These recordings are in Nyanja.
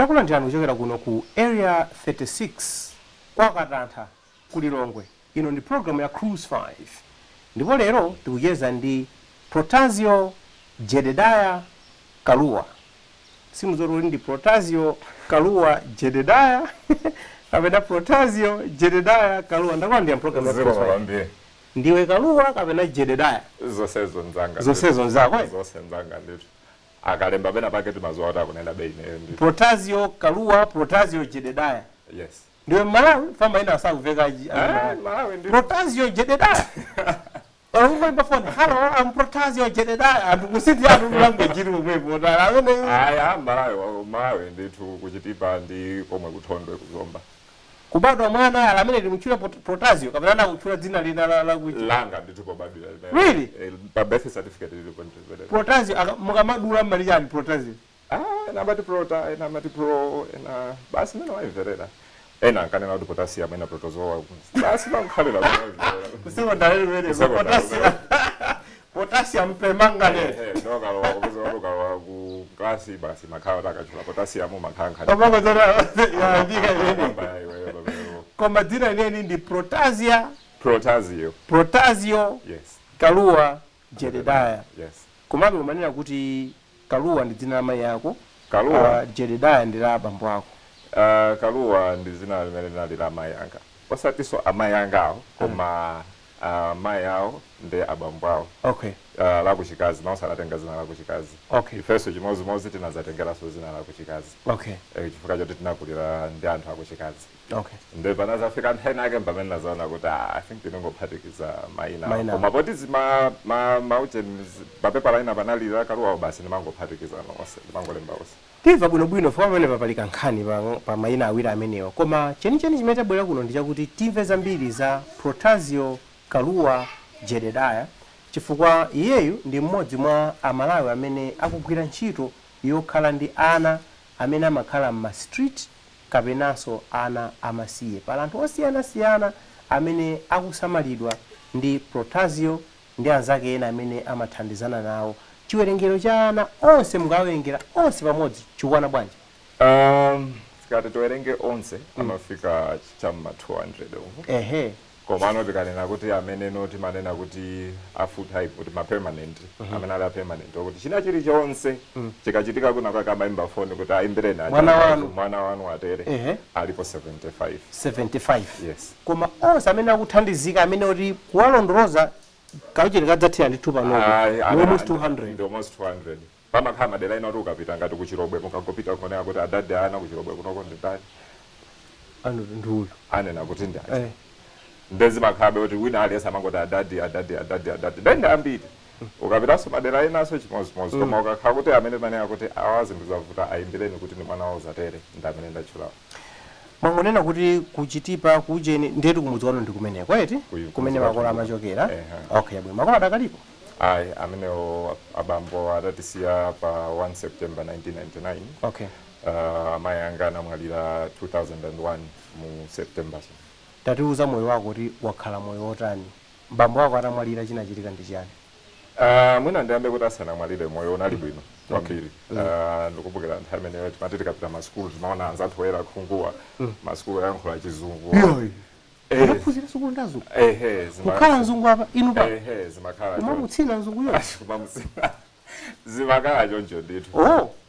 Takulandirani kuchokera kuno ku Area 36 kwa Katantha ku Lilongwe. Ino ndi program ya Cruise 5 ndipo lero tikucheza ndi Protazio Jedediah Kaluwa. Simuzoti kuti ndi Protazio Kaluwa Jedediah kapena Protazio Jedediah Kaluwa. Ndakulandira program ya Cruise 5. Kwambiri. Ndiwe Kaluwa kapena Jedediah? Zonsezo nzanga. Zonsezo nzako, eh? Zonse nzanga ndithu. Akalemba pena pake timaziwa kuti akunena be ineyo ndithu. Protazio Kaluwa, Protazio Jedediah. Yes. Ndiwe Malawi fama ina asakuveka. Ah, Malawi ndithu. Protazio Jedediah. Ungoimba phone, "Hello, I'm Protazio Jedediah." Anthu kusiti anthu language ili pomwepo amene. Aya, Malawi, Malawi ndithu, kuchitipa ndi komwe kuthondwe kuzomba. Kubadwa mwana ala amene timutchula Protazio kapena anakutchula dzina lina la kuchi? Langa ndithu pobadwira. Really? Eh, pa birth certificate lilipo ndithu. Protazio mukamadula mmali chani Protazio? Ah, ena amati prota, ena amati pro, ena basi mene waimverera. Ena ankanena kuti potassium, ena protozoa, basi mankhalira. Kusekondari limene. Kusekondari. Potassium, potassium permanganate. Ndokalowa kupeza kuti ukalowa ku klasi basi makhala kuti akachula potassium makhala nkhani. Yandika imene. Kwamba iweyo pamenepo. Koma dzina lineni ndi Protazia? Protazio. Protazio. Yes. Kaluwa Jedediah. Yes. Komabe umanena kuti Kaluwa ndi dzina la mayi ako? Kaluwa. Jedediah ndi la abambo ako? Kaluwa ndi dzina limene linali la amayi anga, osatinso amayi anga awo, koma amayi awo ndi abambo awo. Lakuchikazi, nawonso anatenga dzina lakuchikazi. Ifenso chimodzimodzi tinazatengeranso dzina lakuchikazi. Eh, chifukwa choti tinakulira ndi anthu akuchikazi. Ndi panazafika nthawi nake pamene nazaona kuti, ah, I think tinongophatikiza mayina. Mayina. Koma poti zima ma mauchen papepala ina panali la Kaluwawo, basi ndimangophatikiza onse, ndimangolemba onse. Timva bwinobwino fika pamenepa pali kankhani pa mayina awiri amenewa, koma chenicheni chimene tabwera kuno ndi chakuti timve zambiri za Protazio Kaluwa Jedediah, chifukwa iyeyu ndi mmodzi mwa Amalawi amene akugwira ntchito yokhala ndi ana amene amakhala m'ma street kapenanso ana amasiye. Pali anthu osiyanasiyana amene akusamalidwa ndi Protazio ndi anzake ena amene amathandizana nawo. Chiwerengero cha ana onse mukawerengera onse pamodzi chikwana bwanji? Tikati tiwerenge onse amafika cham'ma 200 umu. Komano tikanena kuti amene no timanena kuti a full time, kuti ma permanent, amene ali a permanent okuti china chilichonse chikachitika kuna kwake amayimba foni kuti ayimbireni aja, Mwana wanu. Mwana wanu atere, alipo 75. 75? Yes. Koma onse amene akuthandizika, amene kuti kuwalondoloza kaucheni kadzathira ndithu panopo, Ayi, ndi almost 200? Ndi almost 200. Pamakhala madera ena kuti ukapita ngati kuchirobwe, mukangopita kuoneka kuti adadi ana kuchirobwe kunoko ndi ndani? Anu ndi uyu. Anena kuti ndi aja. Ndezimakhalabe kuti wina aliyense amangoti adadi, adadi, adadi, adadi, ndende ambiri. Ukapitanso madera enanso chimodzimodzi. Koma ukakhala kuti amene manena kuti awa zinthu zavuta ayimbireni kuti ndi mwana wawo zatere, ndi amene ndatchulawo. Mwangonena kuti kuchitipa kucheni, ndetu kumudzi kwanu ndi kumeneko eti? Kumene Kumudzi makolo kwathu. amachokera? Ehe. Okay, bwino. Makolo adakalipo? Ayi, amenewo abambo atatisiya pa 1 September 1999. Amayi anga anamwalira 2001 mu September so. Tatiuza moyo wako kuti wakhala moyo wotani. Bambo wako atamwalira chinachitika ndi chiyani? Mwina ndiyambe kuti asanamwalire moyo unali bwino kwambiri. Ndikumbukira nthawi imeneyo timati tikapita masukulu timaona anzathu oyera khunguwa masukulu oyankhula Chizungu. Eh. Unaphunzira sukulu ndi azungu? Ehe. Kukhala mzungu apa inu pa? Ehe, zimakhala choncho. Kumamutsina mzunguyo? Kumamutsina, zimakhala choncho ndithu.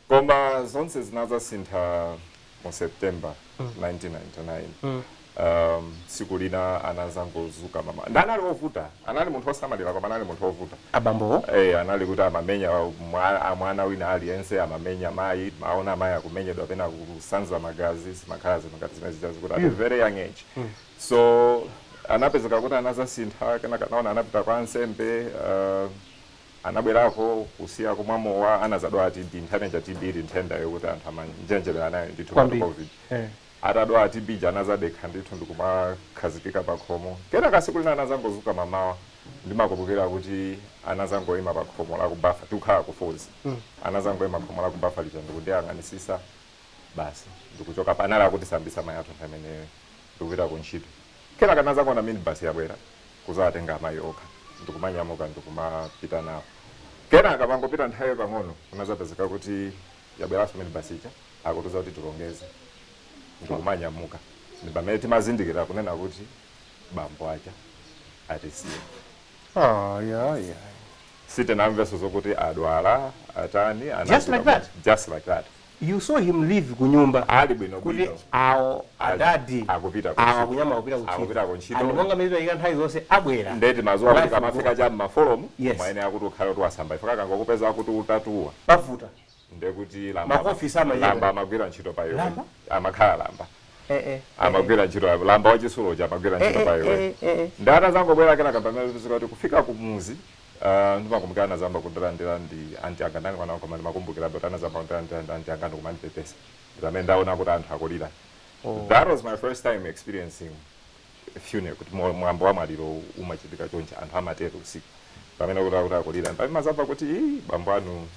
Koma zonse zinadzasintha mu September 1999. Tsiku lina anazangozuka mama ndi anali ovuta, anali munthu osamalira koma anali munthu ovuta. Abambowo? Eh, anali kuti amamenya mwana wina aliyense, amamenya mayi, maona amayi akumenyedwa pena kusanza magazi, zimakhala zinthu ngati zimene zichazi kuti at a very young age. So anapezeka kuti anazasintha, kenaka naona anapita kwa ansembe, anabwerako kusiya kumwa mowa, anazadwala TB. Nthawi imeneja TB ili nthenda yokuti anthu amanjenjemera nayo ndithu ngati COVID. Atadwala TB ja anazadekha ndithu ndikumakhazikika pa khomo. Kenaka tsiku lina anazangozuka mamawa, ndimakumbukira kuti anazangoyima pa khomo la kubafa, tikukhala ku Falls. Anazangoyima khomo la kubafa lija ndikundiyang'anisisa, basi ndikuchoka. Panali akutisambisa mayi athu nthawi imeneyo ndikupita ku ntchito. Kenaka nazangoona minibus yabwera kuzawatenga amayi okha ndikumanyamuka ndikumapita nawo. Kenaka pangopita nthawi pang'ono kunazapezeka kuti yabweranso minibus ija. Akutiuza kuti tilongeze ndikumanyamuka. Ndi pamene timazindikira kunena kuti bambo aja atisiya. Ah, yeah. Sitinamveso zokuti adwala, atani. Just like that? Just like that. You saw him leave kunyumba ali bwino kuti bwino. Awo adadi Akupita awa kuntchito. kunyama kupita kuntchito. Akupita kuntchito. And monga mmene timayika nthawi zonse, abwera. Ndeti mazuwa kuti Life kamafika cha mmafolomu, Yes. mwene akuti ukhale kuti wasamba ife kakangokupeza kuti utatuwa, Pavuta. ndekuti lamba Makofi samachedwa. Lamba amagwira ntchito pa iwe. Lamba? Amakhala lamba. Eh. Amagwira ntchito lamba wachisulocha, amagwira ntchito pa iwe. Ndata zangobwera kenaka pamene pizika kuti kufika kumuzi, ndimakumbukira anazamba kundilandira ndi anti anga. Ndani kwana, koma ndimakumbukira but anazamba kundilandira ndi anti anga ndikumandipepesa. Ndi pamene ndaona kuti anthu akulira. Oh. That was my first time experiencing funeral, kuti mwambo wa maliro umachitika chonchi, anthu amatero usiku pamene kuti akulira. Pamene mazamva kuti, "Ii, bambo anu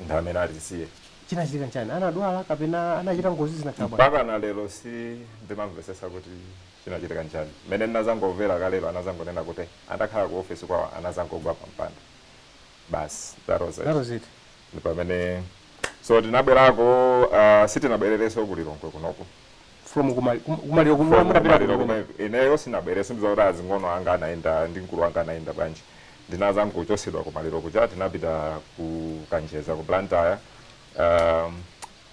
ndi amene atisiye." Chinachitika nchani? Anadwala kapena anachita ngozi? Zinakhala bwanji? Mpaka na lero si ndimamvesesa kuti chinachitika nchani. Mmene ndinazangomvera kalero, anazangonena kuti andakhala ku office kwawo, anazangogwa pampando basi. That was it. That was it. Ndi pamene so tinabwerako, sitinabwererenso kulilongwe kunoko. From kumaliro kumene mudapita Kumaliro kumene. kumene ineyo sinabwereso. Ndizakuti azing'ono anga anaenda ndi mkulu wanga anaenda bwanji. Ndinazangochosedwa kumaliro kuja, tinapita ku Kanjeza, ku Blantyre.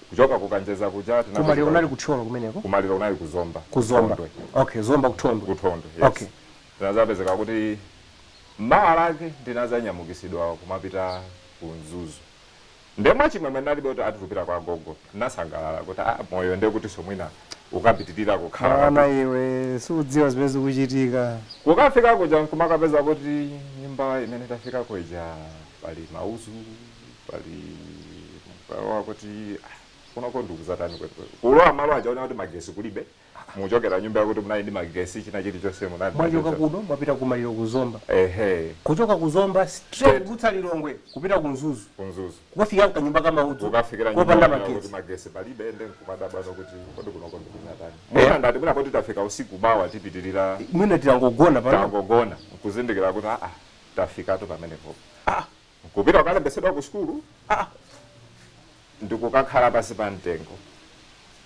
Kuchoka ku Kanjeza kuja tinapita Kumaliro kunali kuthyolo kumeneko? Kumaliro kunali kuzomba. Kuzomba. Thondwe. Okay, Zomba, kuthondwe. Kuthondwe, yes. Tinazapezeka kuti mawa lake ndinazanyamukisidwa kumapita ku Mzuzu. Ndemwa chimwemwe ndalibe kuti atitupita kwa gogo. Nasangalala kuti, ah, moyo ndekuti somwina ukapitirira kukhala. Mwana iwe, sudziwa zimene zikuchitika. Kukafika kuja nkumakapeza kuti nyumba imene tafikako ija pali mauzu, pali palowa kuti, ah, kunoko ndikuzatani kwenikweni? Kulowa malo aja ona kuti magesi kulibe. Muchokera nyumba yakuti munali ndi magesi, china chilichonse munali Mwachoka nacho. kuno, mwapita kumaliro kuzomba. Ehe. Kuchoka kuzomba straight Straight. kudutsa Lilongwe kupita ku Mzuzu. Kumzuzu. Kukafika kanyumba kamaudzu Kukafikira kopanda nyumba kuti magesi. Magesi palibe. Ende nkumadabwano kuti kodi kunoko ndikunyatani? Mwina ndati mwina poti tafika usiku, mawa tipitirira. Mwina tilangogona pano. Tangogona, nkuzindikira kuti aa, tafikatu pamenepo. Nkupita kukalembesedwa ku sukulu, ndikukakhala pasi pa mtengo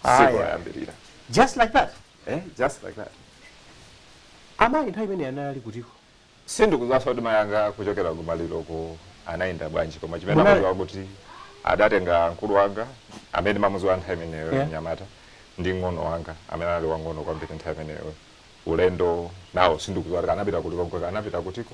Aya. siku layambirira. Just like that? Eh, just like that. Amayi nthawi imene anali kutiko? Sindikudziwanso kuti mayanga kuchokera kumaliroko anayenda bwanji, koma chimene akudziwa kuti adatenga mkulu wanga amene mamuziwa nthawi imeneyo, mnyamata, ndi ng'ono wanga amene anali wang'ono kwambiri nthawi imeneyo. Ulendo nawo sindikudziwa kuti anapita kulilongwe, anapita kutiko.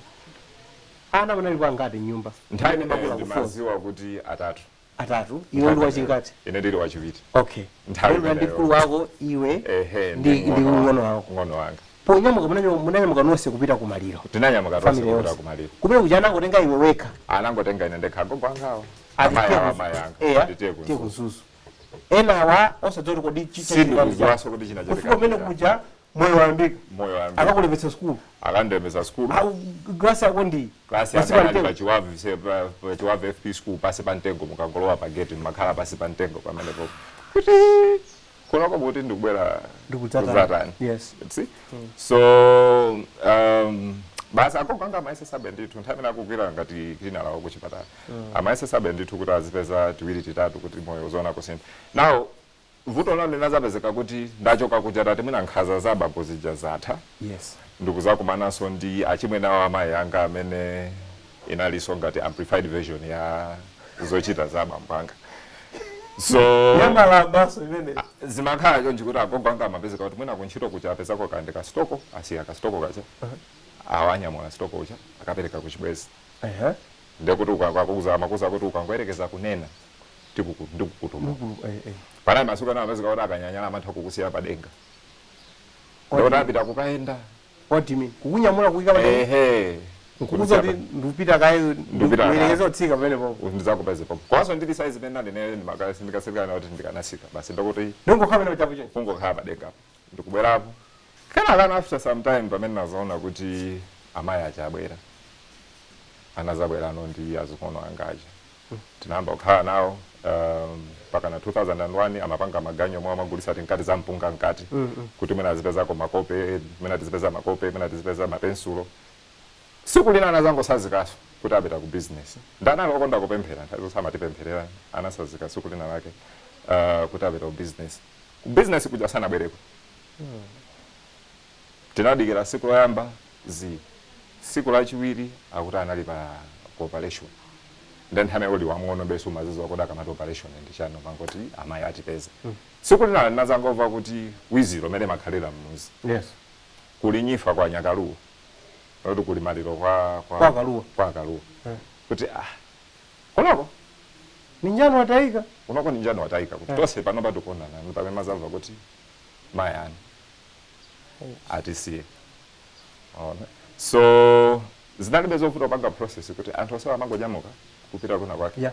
Ana munali kwangati mnyumba? Nthawi imeneyo Makula ku four. ndimaziwa kuti atatu. Atatu. Iwe ndi wachingati? Ine ndili wachiwiri. Okay. Nthawi Iwe ndi imeneyo. mkulu wako, iwe Ehe. ndi ng'ono wako. Ng'ono wanga. Ponyamuka munanyamuka nonse kupita kumaliro? Tinanyamuka tonse Family kupita yonse. kumaliro. Kumene kuja anangotenga iwe wekha? Anangotenga ine ndekha. Agogo angawo, Ati amayi tiye awo, amayi anga, atitiye tiye ku Mzuzu. Kumzuzu. Enawa osadziwa kuti kodi Sindikudziwanso kuti chinachitika kufika kumene ndi kuja moyo wayambika. Moyo wayambika. Akakulembetsa sukulu? Akandilembetsa sukulu. Klasi yako ndi Klasi pasi yanga pa inali mtengo? pa Chiwavu, pa Chiwavu FP School, pasi pa mtengo. Mukangolowa pa gate, mmakhala pasi pa mtengo pamenepo kuti kunoko kuti ndikubwera Ndikudzatani. kudzatani. See? So basi, agogo anga amayesesabe ndithu. Nthawi imene akugwira ngati cleaner lawo kuchipatala, amayesesabe ndithu kuti azipeza tiwiri titatu kuti moyo uzoona kusintha. Now vuto lalo linazapezeka kuti ndachoka kuja, tati mwina nkhanza za bambo zija zatha, ndikuzakumananso ndi achimwene awo amayi anga amene inalinso ngati amplified version ya zochita za abambo anga. So Yamalambaso imene. Zimakhala chonchi kuti agogo anga amapezeka kuti mwina kuntchito kuja apezako kandi kasitoko, asiya kasitoko kacha, awanyamula sitoko ucha, akapereka kuchibwezi. Ndekuti ukakuza, amakuza kuti ukangoyerekeza kunena, ndikukutuma. Panali masiku ana amapezeka kuti akanyanyala amatha kukusiya padenga, ndekuti apita kukaenda. What do you mean, kukunyamula kuyika padenga? Ehe. Nkukuza kuti ndikupita kaye? Ndikupita kaye. Ndikuyerekeza kutsika pamene popo? Ndizakupezepo komanso ndili size imene ndinene, ndikasikana kuti ndikanasika basi, ndikuti ndingokhala pamene chapo chonchi. Kungokhala padengapo, ndikubwerapo kenakana. After some time, pamene nazaona kuti amayi aja abwera, anazabwerano ndi azing'ono anga aja, tinayamba kukhala nawo mpaka na 2001. Amapanga maganyo omwe amagulisa tinkati za mpunga mkati kuti mwina azipezako makope, mwina tizipeza makope, mwina tizipeza mapensulo. Siku lina anazangosazikaso kuti apita ku business. Ndanali okonda kupemphera, nthawi zonse amatipempherera. Anasazika siku lina lake, Kuti apita ku business, ku business kuja sanabwereko. Tinadikira siku loyamba zi, siku lachiwiri akuti anali pa ku operation. Then nthawi uli wamng'ono besu umazidziwa kuti akamati operation ndi chani, mangoti amayi atipeza. Siku lina linazangomva kuti wiziro mene makhalira mmuzi, kuli nyifa kwa Nyakaluwo, kuti kuli maliro kwa Kwa Kaluwa. Kwa Kaluwa. Kuti ah, kunoko ni njano atayika. Kunoko ni njano watayika, kuti tonse pano patikuonana pamene mazamva kuti mayi anu atisiye. Ona, so zinalibe zovuta kupanga process kuti anthu onsewa amangonyamuka kupita kuna kwake,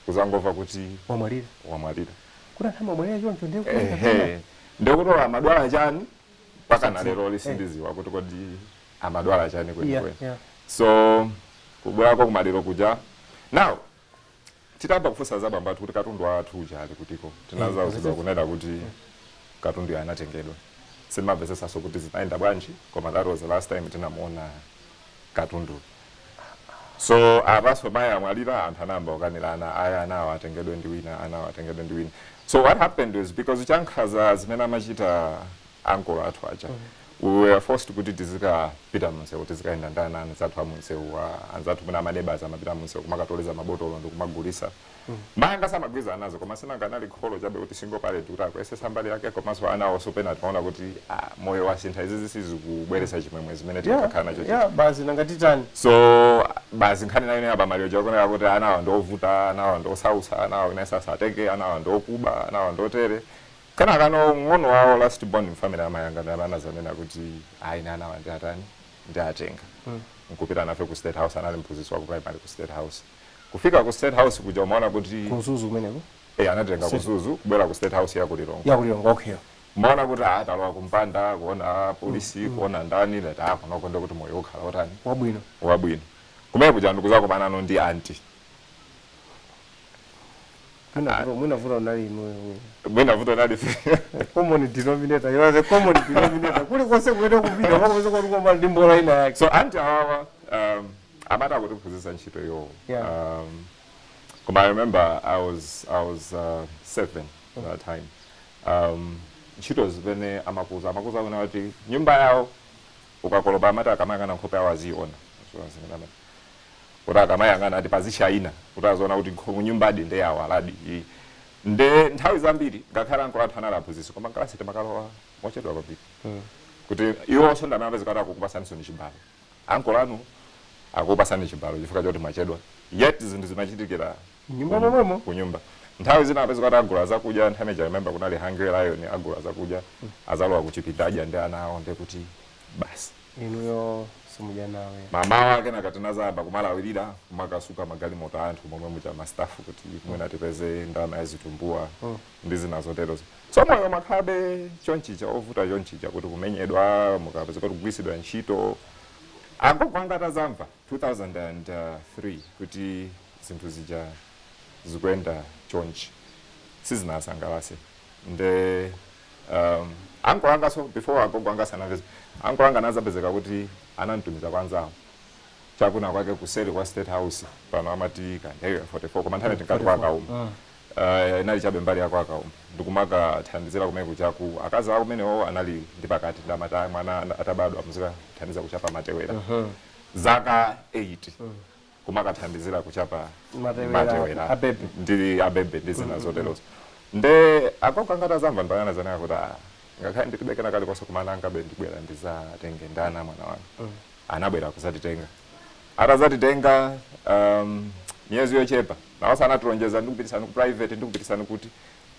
kuzangomva kuti wamwalira. Wamwalira. Kuti anthu amamwalira choncho ndiye? Ehe, ndikuti amadwala chani, mpaka na lero lisindiziwa kuti kodi amadwala chani kwenikweni. So kubwerako kumaliro kuja, now titamba kufunsa za bambo athu kuti katundu wathu uja ali kutiko, tinazauzidwa kunena kuti katundu anatengedwa. Simamvesesaso kuti zinayenda bwanji, koma that was the last time tinamuona katundu. So apaso mayi amwalira, anthu anayamba kukanirana, aya anawo atengedwe ndi wina, anawo atengedwe ndi wina. So what happened was, because chankhaza zimene amachita ankolo athu aja, we were forced kuti tizikapita munsewu, tizikayenda ndi ana anzathu amunsewu, anzathu mwina amaneighbors amapita munsewu kumakatoleza mabotolo ndi kumagulisa. Mayi anga samagwirizana nazo, koma sinanga anali kholo chabe, kuti single parent, kuti akuyesesa mbali yake, komanso ana awonso pena timaona kuti ah, moyo wasintha, izizi sizikubweretsa chimwemwe zimene tinkakhala nacho. Yeah, basi, nanga titani? So basi, nkhani nayo apa maliro chakoneka kuti anawa ndovuta, anawa ndosausa, anawa inesa asatenge, anawa ndokuba, anawa ndotere. Kenaka no ng'ono wawo, last born in family amayanga, ndi amene anazanena kuti ayi, ine anawa ndi atani, ndi atenga. Nkupita nafe ku State House. Anali mphunzitsi wa ku primary ku State House. Kufika ku State House kuja umaona kuti Ku Mzuzu kumeneko? Eh, anatenga ku Mzuzu kubwera ku State House ya ku Lilongwe. Ya ku Lilongwe, okay. Umaona kuti ah, talowa kumpanda, kuona polisi, kuona ndani, leti ah, kunoko ndikuti moyo ukhala utani? Wabwino. Wabwino. Kumene kuja ndikuzakumana ndi anti. Mwina vuto nali inuyo mwina. Mwina vuto nali Common denominator, you are the common denominator kuli konse kumene kupita makomese kuti koma ndi mbola ina yake. So anti awawa amati akutiphunzitsa ntchito iyowo. Koma I remember I was 7 that time. Ntchito zimene amakuza kuna kuti nyumba yawo ukakolopa, amati akamayang'ana nkhope yawo aziona. So, zimene amati kuti akamayang'ana ati pazishayina kuti aziona kuti nyumbadi nde yawo aladi iyi. Nde nthawi zambiri ngakhale ankolo athu anali aphunzitsi, koma nkalasi timakalowa mochedwa kwambiri, kuti iwonso ndamene apezeka kuti akukupasaniso ni chibalo, ankolo anu akukupasani chibalo chifukwa choti mwachedwa, yet zinthu zimachitikira nyumba momwemo. Kunyumba. Nthawi zina apezeka kuti agula zakudya. Nthawi imeneyi remember kunali Hungry Lion, agula zakudya, azalowa kuchipinda, adya ndi ana awo, nde kuti basi. Inuyo simudya nawe. Mama wake nakatinazayamba kumalawirira kumakasuka magalimoto a anthu momwe mucha, ma staff, kuti mwina tipeze ndalama ya zitumbuwa ndi zina zoterozo. So moyo makhabe chonchicha, ovuta chonchicha, kuti kumenyedwa, mukapeza kuti kugwiritsidwa ntchito. Agogo anga atazamva 2003 kuti zinthu zija zikuyenda chonchi, sizinasangalase. Nde ankolo anga, so before agogo anga sanamveze, ankolo anga anazapezeka kuti anantumiza kwa anzawo chakuna kwake kuseri kwa State House. Pano amati kandeyo 44, koma nthawi tinkati kwa Kauma. Inali chabe mbali yako Akauma, ndikumakathandizira kumene kuchaku. Akazi ako kumenewo anali ndi pakati, ndamati "Ah, mwana atabadwa muzikathandiza kuchapa matewera." Zaka 8 kumakathandizira kuchapa matewera. Matewera. Abebe. Ndi abebe ndi zina zoterozo. Nde agogo anga atazamva, ndayana zanena kuti ah, ngakhale ndilibe kena kalikonse, koma ana angabe ndibwera ndizatenge ndana mwana wanga. Anabwera kuzatitenga. Atazatitenga, miyezi yochepa nawonso anatilonjeza, ndikupitisani ku private, ndikupitisani kuti.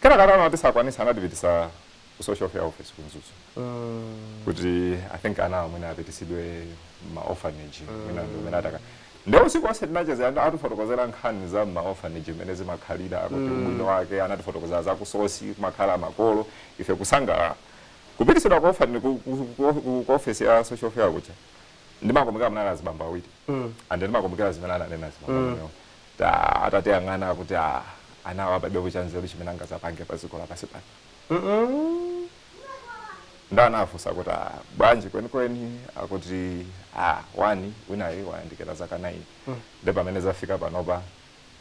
Kena katano tisakwanisa, anatipitisa ku social welfare office ku Mzuzu, kuti I think ana mwina apitisidwe ma orphanage, mwina ndi umene ataka. Nde usiku wonse tinacheza, ando atifotokozera nkhani za ma orphanage imene zimakhalira, kuti ubwino wake. Anatifotokozera za ku SOS kumakhala makolo. Ife kusangalala kupitisidwa ku orphanage, ku office ya social welfare kuja. Ndimakumbukira munali azibambo awiri, and ndimakumbukira zimene ananena azibambo amenewo. Atatiyang'ana kuti ah, anawo apabepo chanzeru chimene angazapange pa dziko lapansi pano. Ndanafunsa kuti ah, bwanji kwenikweni? Akuti ah, wani winayi wayandikira zaka 9, ndi pamene zafika panopa.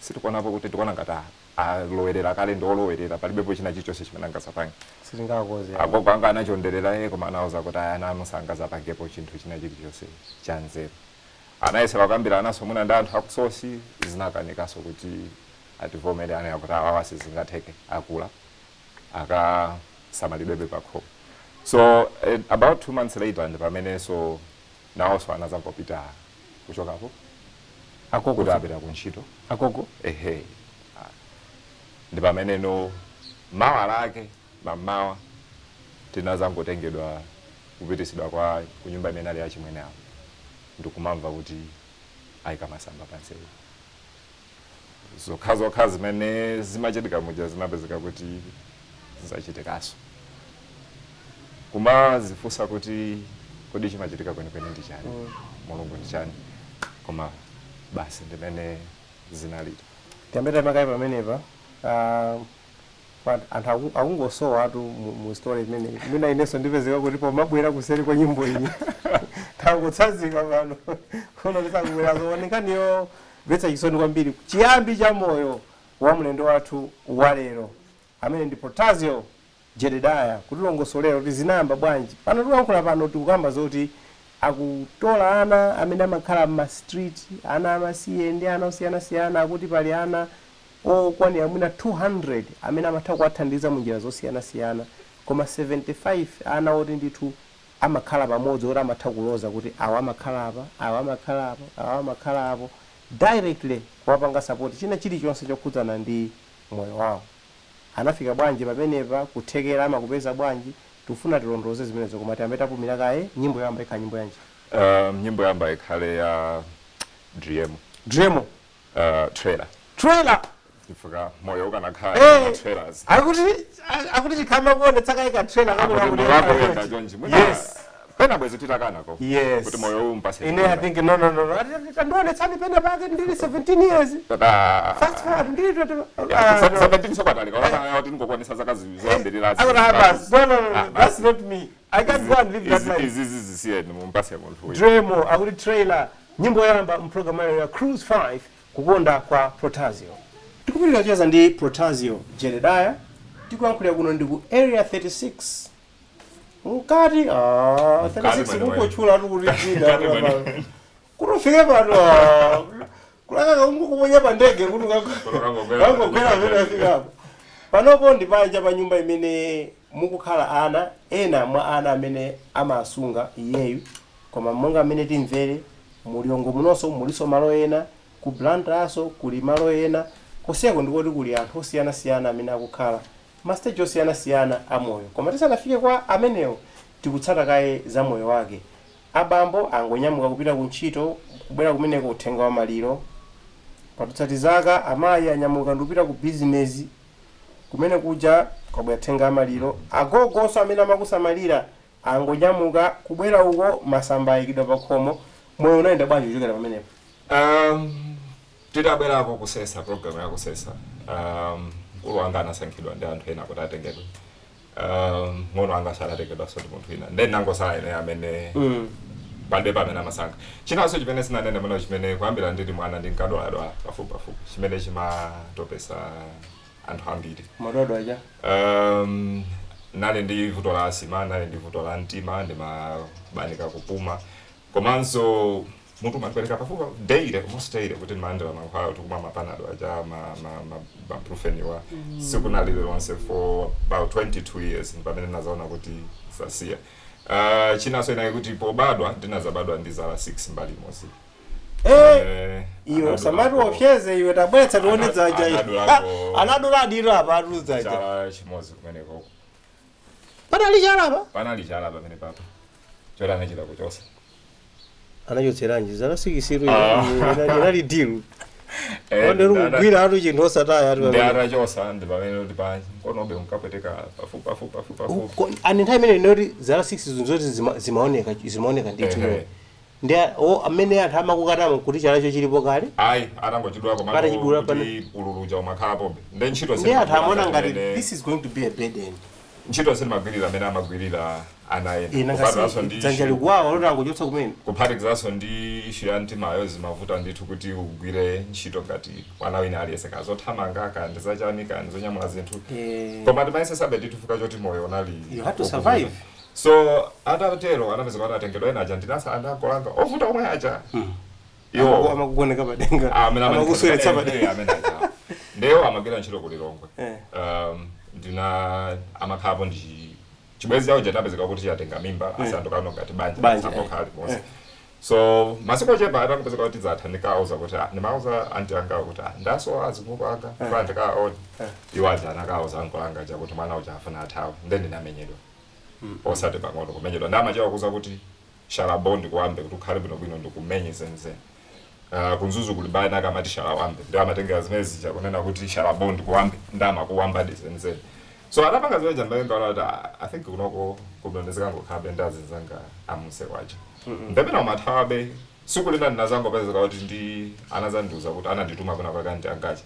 Sitikuonapo kuti, tikuona ngati alowerera kale, ndi olowerera, palibepo china chilichonse chimene angazapange. Sitingakoze. Agogo anga anachonderera iye, koma anawuza kuti aya ana anu sangazapangepo chinthu china chilichonse cha nzeru. Anayesera kukambira anaso mwina ndi anthu akusosi, zinakanikanso kuti ativomere ana kuti awawa sizingatheke, akula, akasamalidwebe pakhomo. So about 2 months later ndi pamenenso nawonso anazangopita kuchokapo. Agogo? Kuti apita kuntchito. Agogo? Ehe. Ah. Ndi pameneno mawa lake mammawa tinazangotengedwa kupitisidwa kwa kunyumba imene ali achimwene awo, ndikumamva kuti ayika masamba pansewu. Zokha zokha zimene zimachitika muja zinapezeka kuti zachitikaso. Kumazifunsa kuti kodi chimachitika kwenikweni ndi chani? Mulungu ndi chani? Koma basi, ndimene zinalita. Tiyambe tamakayi pamenepa. But anthu akungosowa atu mu story imene mwina inenso ndipezeka kuti pomabwera kuseri kwa nyimbo iyi tangotsanzika pano kuno tisakubwera. Zoonekaniyo mvetsa chisoni kwambiri, chiyambi cha moyo wa mlendo wathu wa lero amene ndi Protazio Jededaya, kutilongosolera kuti zinayamba bwanji. Pano tikuyankhula pano, tikukamba zoti akutola ana amene amakhala m'ma street, ana amasiye ndi ana osiyanasiyana, akuti pali ana okwanira mwina 200 amene amatha kuwathandiza mu njira zosiyanasiyana, koma 75 ana oti ndithu amakhala pamodzi, oti amatha kuloza kuti awa amakhala apa, awa amakhala apo, awa amakhala apo, directly kuwapanga support china chilichonse chokhudzana ndi moyo wawo. Anafika bwanji pamenepa? Kuthekera amakupeza bwanji? Tikufuna tilondoloze zimenezo, koma tiyambe tapumira kaye. Nyimbo yoyamba ikhala nyimbo yanji? Nyimbo yoyamba ikhale ya Driemo. Driemo. Trailer. Trailer. Chifukwa moyo ukanakhala ma trailers. Akuti chikhama kuonetsa kaye ka trailer. Akuti ndiwapoyenda chonchi. Mwina pena bwezi titakanako kuti moyo uwu mpase. Ine I think no, no, no, no. Tandionetsani pena pake ndili 17 years. Fast forward ndili 20. Yeah, Ah, no. 17 sokatalika kuti ndingokwanisa zaka zoyambirira. Akuti ah, basi. No, no, no, no. That's not me. I can't go and live that life. Izi zisiyeni, mumpase munthu uyu. Driemo, akuti Trailer, nyimbo yoyamba mpulogalamu ya Cruise 5, Kukonda kwa Protazio. Tikupitira kucheza ndi Protazio Jededaya. Tikuyankhulira kuno ndi ku Area 36 mkati, ah, 36. Mwene. Kungotchula tu kuti dzina Mkati mwene. Kuti ufike pano, ah, kulaka kungokuponya pa ndege kuti ukangogwera. Ukangogwera pamene afikapo. Panopo ndi panja pa nyumba imene mukukhala ana ena mwa ana amene amasunga iyeyu, koma monga amene timvere, muliongo munonso muliso malo ena, ku Blantyreso kuli malo ena, koseko ndikoti kuli anthu osiyanasiyana amene akukhala ma stage osiyanasiyana amoyo. Koma tisanafike kwa amenewo, tikutsata kaye za moyo wake. Abambo angonyamuka kupita ku ntchito, kubwera kumeneko uthenga wa maliro. Padutsati zaka, amayi anyamuka ndikupita ku bizinesi, kumene kuja kwabwera thenga amaliro. Agogonso amene amakusamalira angonyamuka kubwera uko, masamba ayikidwa pa khomo. Moyo unayenda bwanji kuchokera pamenepo? Titabwerako kusesa, program ya kusesa, mkulu wanga anasankhidwa ndi anthu ena kuti atengedwe. Ng'ono wanga sanatengedwanso ndi munthu wina, then nangosala ine amene palibe pamene amasankha. Chinanso chimene sinanene muno, chimene kuyambira ndili mwana ndinkadwaladwala pafupi pafupi, chimene chimatopesa anthu ambiri. Madwado aja? Nali ndi vuto la asthma, nali ndi vuto la mtima, ndimabanika kupuma, komanso mutu umandipereka pafupi daily, almost daily, kuti ndimalandira mankhwala kuti kumwa mapanado aja, ma Brufen wa siku lililonse for about 22 years, pamene nazaona kuti sasiya. Chinanso inayi kuti pobadwa ndinazabadwa ndi zala 6 mbali imodzi. Iwe usamati wopyeze iwe, tabweretsa tione dzaja. Anadulako. Anadula adiro apa atu dzaja. Chala chimodzi kumeneko. Panali chalapa? Panali chala pamene papa choti anachita kuchosa. Anachotseranji zala six ru? Ah. Inali deal. Onde kugwira atu chinthu osataya atu Ndi pamene. atachosa ndi pamene kuti pa mkonobe unkapweteka pafupi pafupi pafupi pafupi. Ani nthawi imene inoti zala 6 zoti zimaoneka ndithu. Ndi amene anthu amakukanamo kuti chalacho chilipo kale? Ayi, atangochidula. Atachidula. Komatu kuti ululuja umakhalapobe ndi ntchito. Ndi anthu amaona ngati this is going to be a burden. Ntchito sindimagwirira amene amagwirira ana ena. Ina Kuphatikizanso ngasi ndi dzanja issue- likuwawa loti angochotsa kumene. Kuphatikizanso ndi issue ya mtimayo, zimavuta ndithu kuti ugwire ntchito ngati mwana wina aliyense, kazothamanga, kandi zachani, kandi zonyamula zinthu. Koma timayesesabe ndithu fika choti moyo unali You had to wovuta. survive. So atatero anapezeka kuti atengedwa ena aja, ndinasa andakolanga ovuta omwe aja iwo Amakugoneka padenga. Amene Amakusweretsa padenga. amene aja ndewo amagwira ntchito ku Lilongwe. Ndina amakhalapo ndi chibwenzi chawo, chatapezeka kuti chatenga mimba, asandukano ngati banja. Banja, Sambokhala limodzi. So masiku ochepa atangopezeka kuti zatha, ndikauza kuti ndimauza anti anga kuti ndaso azimbuko anga fa ndikaona iwo aja anakauza anko anga chakuti mwana uja afuna athawe. Nde ndinamenyedwa, osati pang'ono kumenyedwa. Ndamachewa kuza kuti shalabo ndikuwambe kuti ukhale bwinobwino, ndikumenye zenizeni. Kunzuzu kuli bana akamati shalawambe, ndi amatengera zimene zija kunena kuti shalabo ndikuwambe, ndi amakuwamba ndi zenizeni. So atapanga zimene jambaengaona kuti I think kunoko kuno ndizikangokhabe ndi azinzanga amuse kwacha ndapena umathawabe. Siku lina ndinazangopezeka kuti ndi anazandiuza kuti anandituma kuna kwake anti angacha,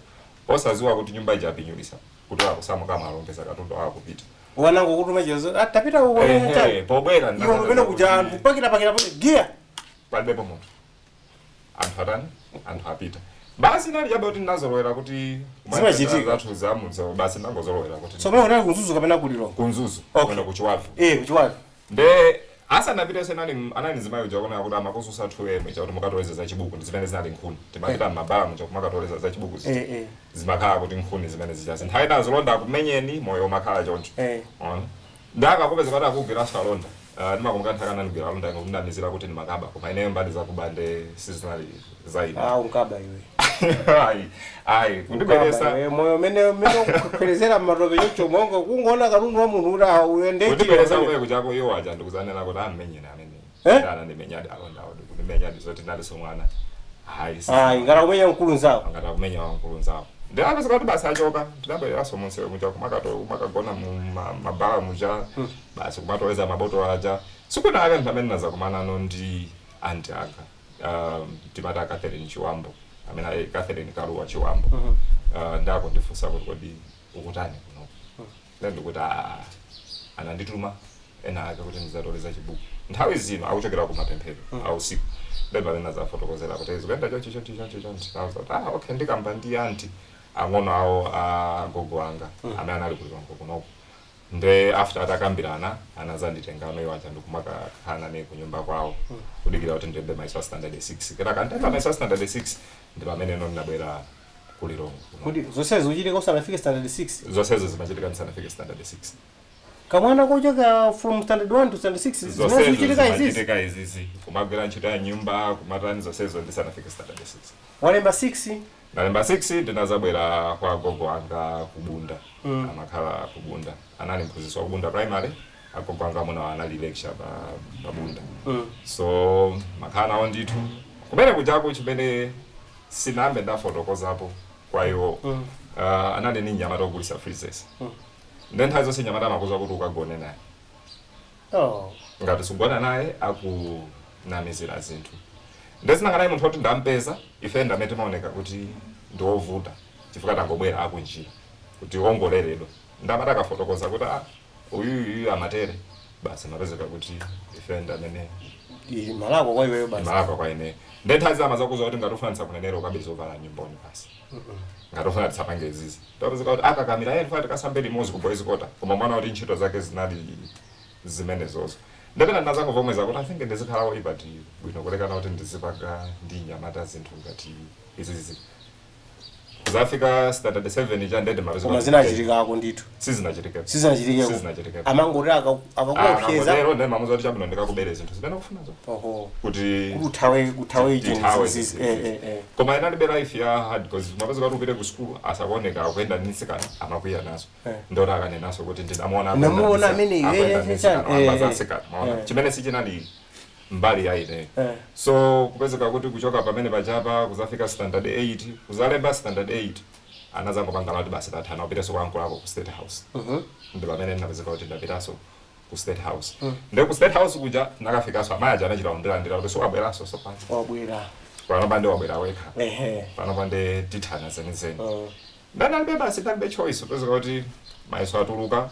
osaziwa kuti nyumba ija apinyulisa kuti akusamuka, amalongeza katundu akupita. Wanango kutuma chezo, tapita uko. Ehe, pobwera Iwe kumene kuja anthu pakira pakira giya. Palibepo munthu, anthu atani, anthu apita basi. Nali chabe kuti ndinazolowera kuti Zimachitika. Zathu zamudzi basi, ndangozolowera kuti So pamene unali kuNzuzu kapena kuLilongwe? Kunzuzu. Okay. Kumene kuChiwavi. Eh, kuChiwavi. Nde asanapite nali anali mzimayi uja kuona kuti amakususa 2 m chakuti mukatoleza za chibuku, ndi zimene zinali nkhuni. Timapita m'mabala muja kumakatoleza za chibuku zija. Zimakhala kuti nkhuni zimene zija, nthawi nazo londa akumenyeni, moyo umakhala choncho. Ona ndakakupeza kuti akugwiranso alonda. Ndimakumbuka nthawi anandigwira alonda ngokundamizira kuti ndimakaba, koma ineyo mbali zakuba nde sizinali za ine. Ah, unkaba iwe. Ayi, ayi, kundibweresa. Unkaba iwe. Moyo umene umene ukukhwerezera mmatope choncho, monga kungoona katundu wa munthu kuti uyende. Kundibweresa kumene kuchako, iwo aja ndikuzanena kuti ammenyeni amene. Eh? Anandimenyadi alonda awo, kundimenyadi zoti ndaliso mwana, hayi. Ayi, ngati kumenya mkulu nzawo. Angati akumenya wamkulu nzawo, ndi apeza kuti basi achoka. Ndinabwereranso munsewu muja kumakagona mu mabala muja basi, kumatoleza mabotolo aja. Sikunake anthu amene nazakumanano ndi anti anga, timati a Catherine Chiwambo, amene ali Catherine Kaluwa Chiwambo. Ndakundifunsa kuti, "Kodi ukutani kuno?" Then ndikuti, "Anandituma ena ake kuti ndizatoleza chibuku." Nthawi zino akuchokera ku mapemphero ausiku, then pamene azafotokozera kuti zikuyenda chonchi chonchi chonchi chonchi, nauza kuti, "Ah, okay, ndikamba ndi anti ang'ono awo agogo anga amene anali kuLilongwe kunoko." Nde after atakambirana, anazanditengano iwo aja ndikumakakhala nane kunyumba kwawo kudikira kuti ndilembe mayeso a standard 6. Kenaka ndemba mayeso a standard 6, ndi pamene ino ndinabwera kuLilongwe kuno. Kuti zonsezo zichitika usanafike standard 6? Zonsezo zimachitika ndisanafike standard 6. Kamwana kochoka from standard 1 to standard 6, zimene Zonsezo zikuchitika izizi? Zimachitika izizi, kumagwira ntchito ya nyumba, kumatani, zonsezo ndisanafike standard 6. Walemba 6? Ndalemba 6, ndinazabwera kwa gogo anga kubunda. Amakhala kubunda, anali mphunzitsi wa kubunda primary. Agogo anga amuna anali lecturer pa Bunda. So makhala nawo ndithu kumene kuchako. Chimene sinambe ndafotokozapo kwa iwo, anali ni nyamata ogulisa freezers. Nde nthawi zonse nyamata amakuza kuti ukagone naye. Ngati sugona naye, akunamizira zinthu. Ndezinanganayi munthu woti ndampeza, ife ndamene timaoneka kuti ndiwovuta chifukwa tangobwera akunjira kuti ongoleredwa. Ndamati akafotokoza kuti, "Ah, uyuyuyu amatere," basi mapezeka kuti ife ndamene Malakwa kwa iweyo basi. Malakwa kwa ine. Nde nthawi zama zakuza kuti ngati ufuna ndisakunenere, ukabe zovala nyumboni basi, ngati ufuna tisapange izizi. Tapezeka kuti akakamira iye, ndifuna tikasambe limodzi ku boys quarter, koma mwana kuti ntchito zake zinali zimenezozo. Ndapena ndinazangovomweza kuti I think ndizikhala oyipa ti bwino kulekana kuti ndizipanga ndi nyamata zinthu ngati izizi. Kuzafika standard 7 cha ndende mapezeka Koma zinachitikako ndithu? Sizinachitike. Sizinachitike? Sizinachitike. Amangoti akakuopseza? Akangotero ndi mamuza kuti chabwino, ndikakubere zinthu zimene ukufunazo Oho. kuti Kuti uthawe, uthawe tithawe. ichi. Eh. Koma inalibe life ya hard because mapezeka kuti upite ku school, asakuoneka akuyenda ndi nsikana, amakwiya nazo. Ndoti akanenaso kuti ndinamuona Namuona ameneyo, akuyenda ndi nsikana, wamba za nsikana, maona? Chimene sichinali mbali ya ineyo. So kupezeka kuti kuchoka pamene pachapa kuzafika standard 8, kuzalemba standard 8, anazangopanga kuti basi tathana, upitenso kwa uncle ako ku State House. Ndi pamene ndinapezeka kuti ndapitanso ku State House. Ndi ku State House kuja nakafikanso, amayi aja anachita kundilandira kuti siwabweranso sopano. Wabwera. Panopa ndi wabwera wekha. Panopa ndi tithana zenizeni. Ndanalibe basi, ndalibe choice. Kupezeka kuti mayeso atuluka.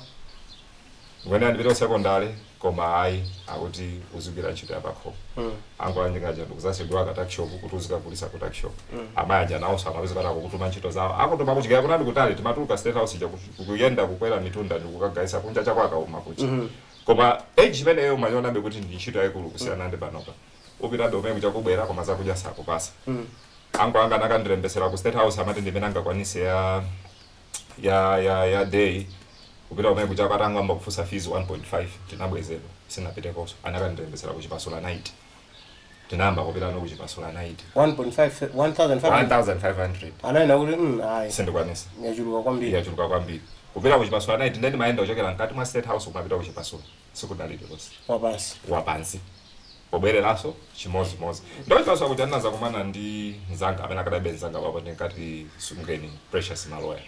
Ndikuyenera ndipite ku secondary, koma ayi, akuti uzigwira ntchito ya pakhomo. Angolanjingaja ndikuzasegula ka tuckshop kuti uzikagulisa ku tuckshop. Amayi aja nawonso amapeza kuti akukutuma ntchito zawo, akutuma kuchikaya kunali kutali. Timatuluka State House ija kuyenda kukwera mitunda ndikukagayisa kunja chakwakauma kucha. Koma age imeneyo umayionabe kuti ndi ntchito yayikulu kusiyana ndi panopa. Upitabe umene kuchakubwera, koma zakudya sakupasa. Ango anga nakandilembesera ku State House, amati ndimene angakwanise ya day kupita kumene kucha. Katangamba kufunsa fees 1.5, tinabwezedwa, sinapitekonso. Anakandilembesera ku Chipasula night, tinayamba kupita no ku Chipasula night. 1.5, 1500? 1500. Anayina kuti ayi, sindikwanisa. Yachuluka kwambiri. Yachuluka kwambiri. Kupita ku Chipasula night, ndeni mayenda kuchokera mkati mwa State House kumapita ku Chipasula sikudalire lonse. Wapansi. Wapansi, pobwereranso chimozimozi. Ndo Chipasula kuti andinaza kumana ndi mzanga amene akadabe mzanga wapo, ndinkati sungeni, Precious Maloya.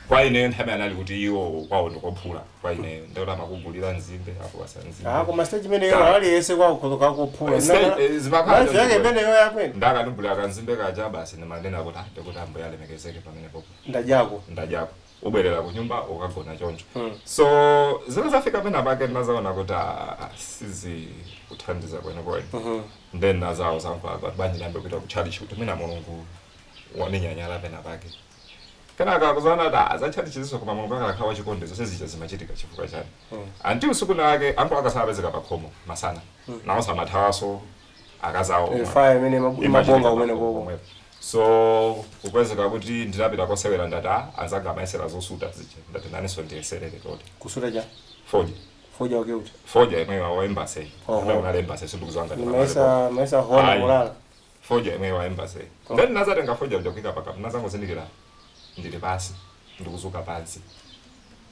Kwa ineyo nthawi anali kuti iwo kwawo ndikophula. Kwa ineyo ndikuti amakugulira nzimbe apo basa nzimbe. Ah, koma stage imeneyo aliyense kwawo kakuphula. Zimakhala life yake choncho. imeneyo yakwene. Ndakandigulira kanzimbe kaja basi, ndimanena kuti ah, ndikuti ambuye alemekezeke pamene popo. Ndadyako. Ndadyako, ubwerera kunyumba ukagona choncho. So zimene zafika pena pake ndinazaona kuti ah, sizi kuthandiza kwenikweni. Then nazawo zankhula kuti bwanji ndiyambe kupita ku church, kuti mwina Mulungu wandinyanyala pena pake. Kenaka kuzaona kuti ah, za church ziso, koma Mulungu akalakhala wachikondi, zonse zija zimachitika chifukwa chani? Anti usiku nake anko akasapezeka pakhomo masana, nawo samathawaso akazawo. Fire imene imabonga kumene koko. Komwepo. So kupezeka kuti ndinapita kosewera, ndati ah, anzanga amayesera zosuta zija, ndati naninso ndiyeserere toti. Kusuta cha? Fodya. Fodya wake uti? Fodya imwe wa Embassy. Oho. Unali Embassy, sindikuzwanga. Maisa maisa hona. Ayi. Mulala. Fodya imwe wa Embassy. Then nazatenga fodya ndikuika paka, nazangozindikira ndili pasi, ndikuzuka pansi,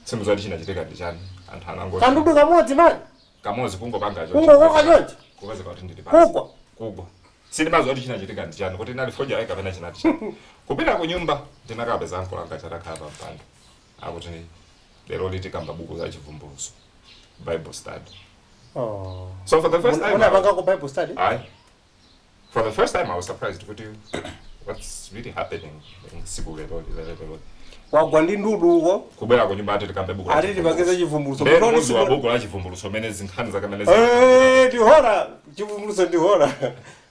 sindikuziwa kuti chinachitika ndi chani. Anthu anango Kandudu kamodzi mani. Kamodzi, kungopanga. Kungokoka chonchi. Kupezeka kuti ndili pansi. Kugwa. Kugwa, sindimaziwa kuti chinachitika ndi chani, kuti inali fodya ayi kapena chinati chani. Kupita ku nyumba ndinakapeza nkulanga chatakhala pa mpando, akuti lero litikamba buku za Chivumbulutso, Bible study. Oh. So for the first time Unapanga ku Bible study? I for the first time I was surprised kuti what's really happening siku lero lero lero? Wagwa ndi ndudu uko. Kubwera ku nyumba ati tikambe buku la Ati tipangize Chivumbulutso. Then Mutoni muzi wa buku la Chivumbulutso mene zinkhani zakamene Eh, ndihora Chivumbulutso, ndihora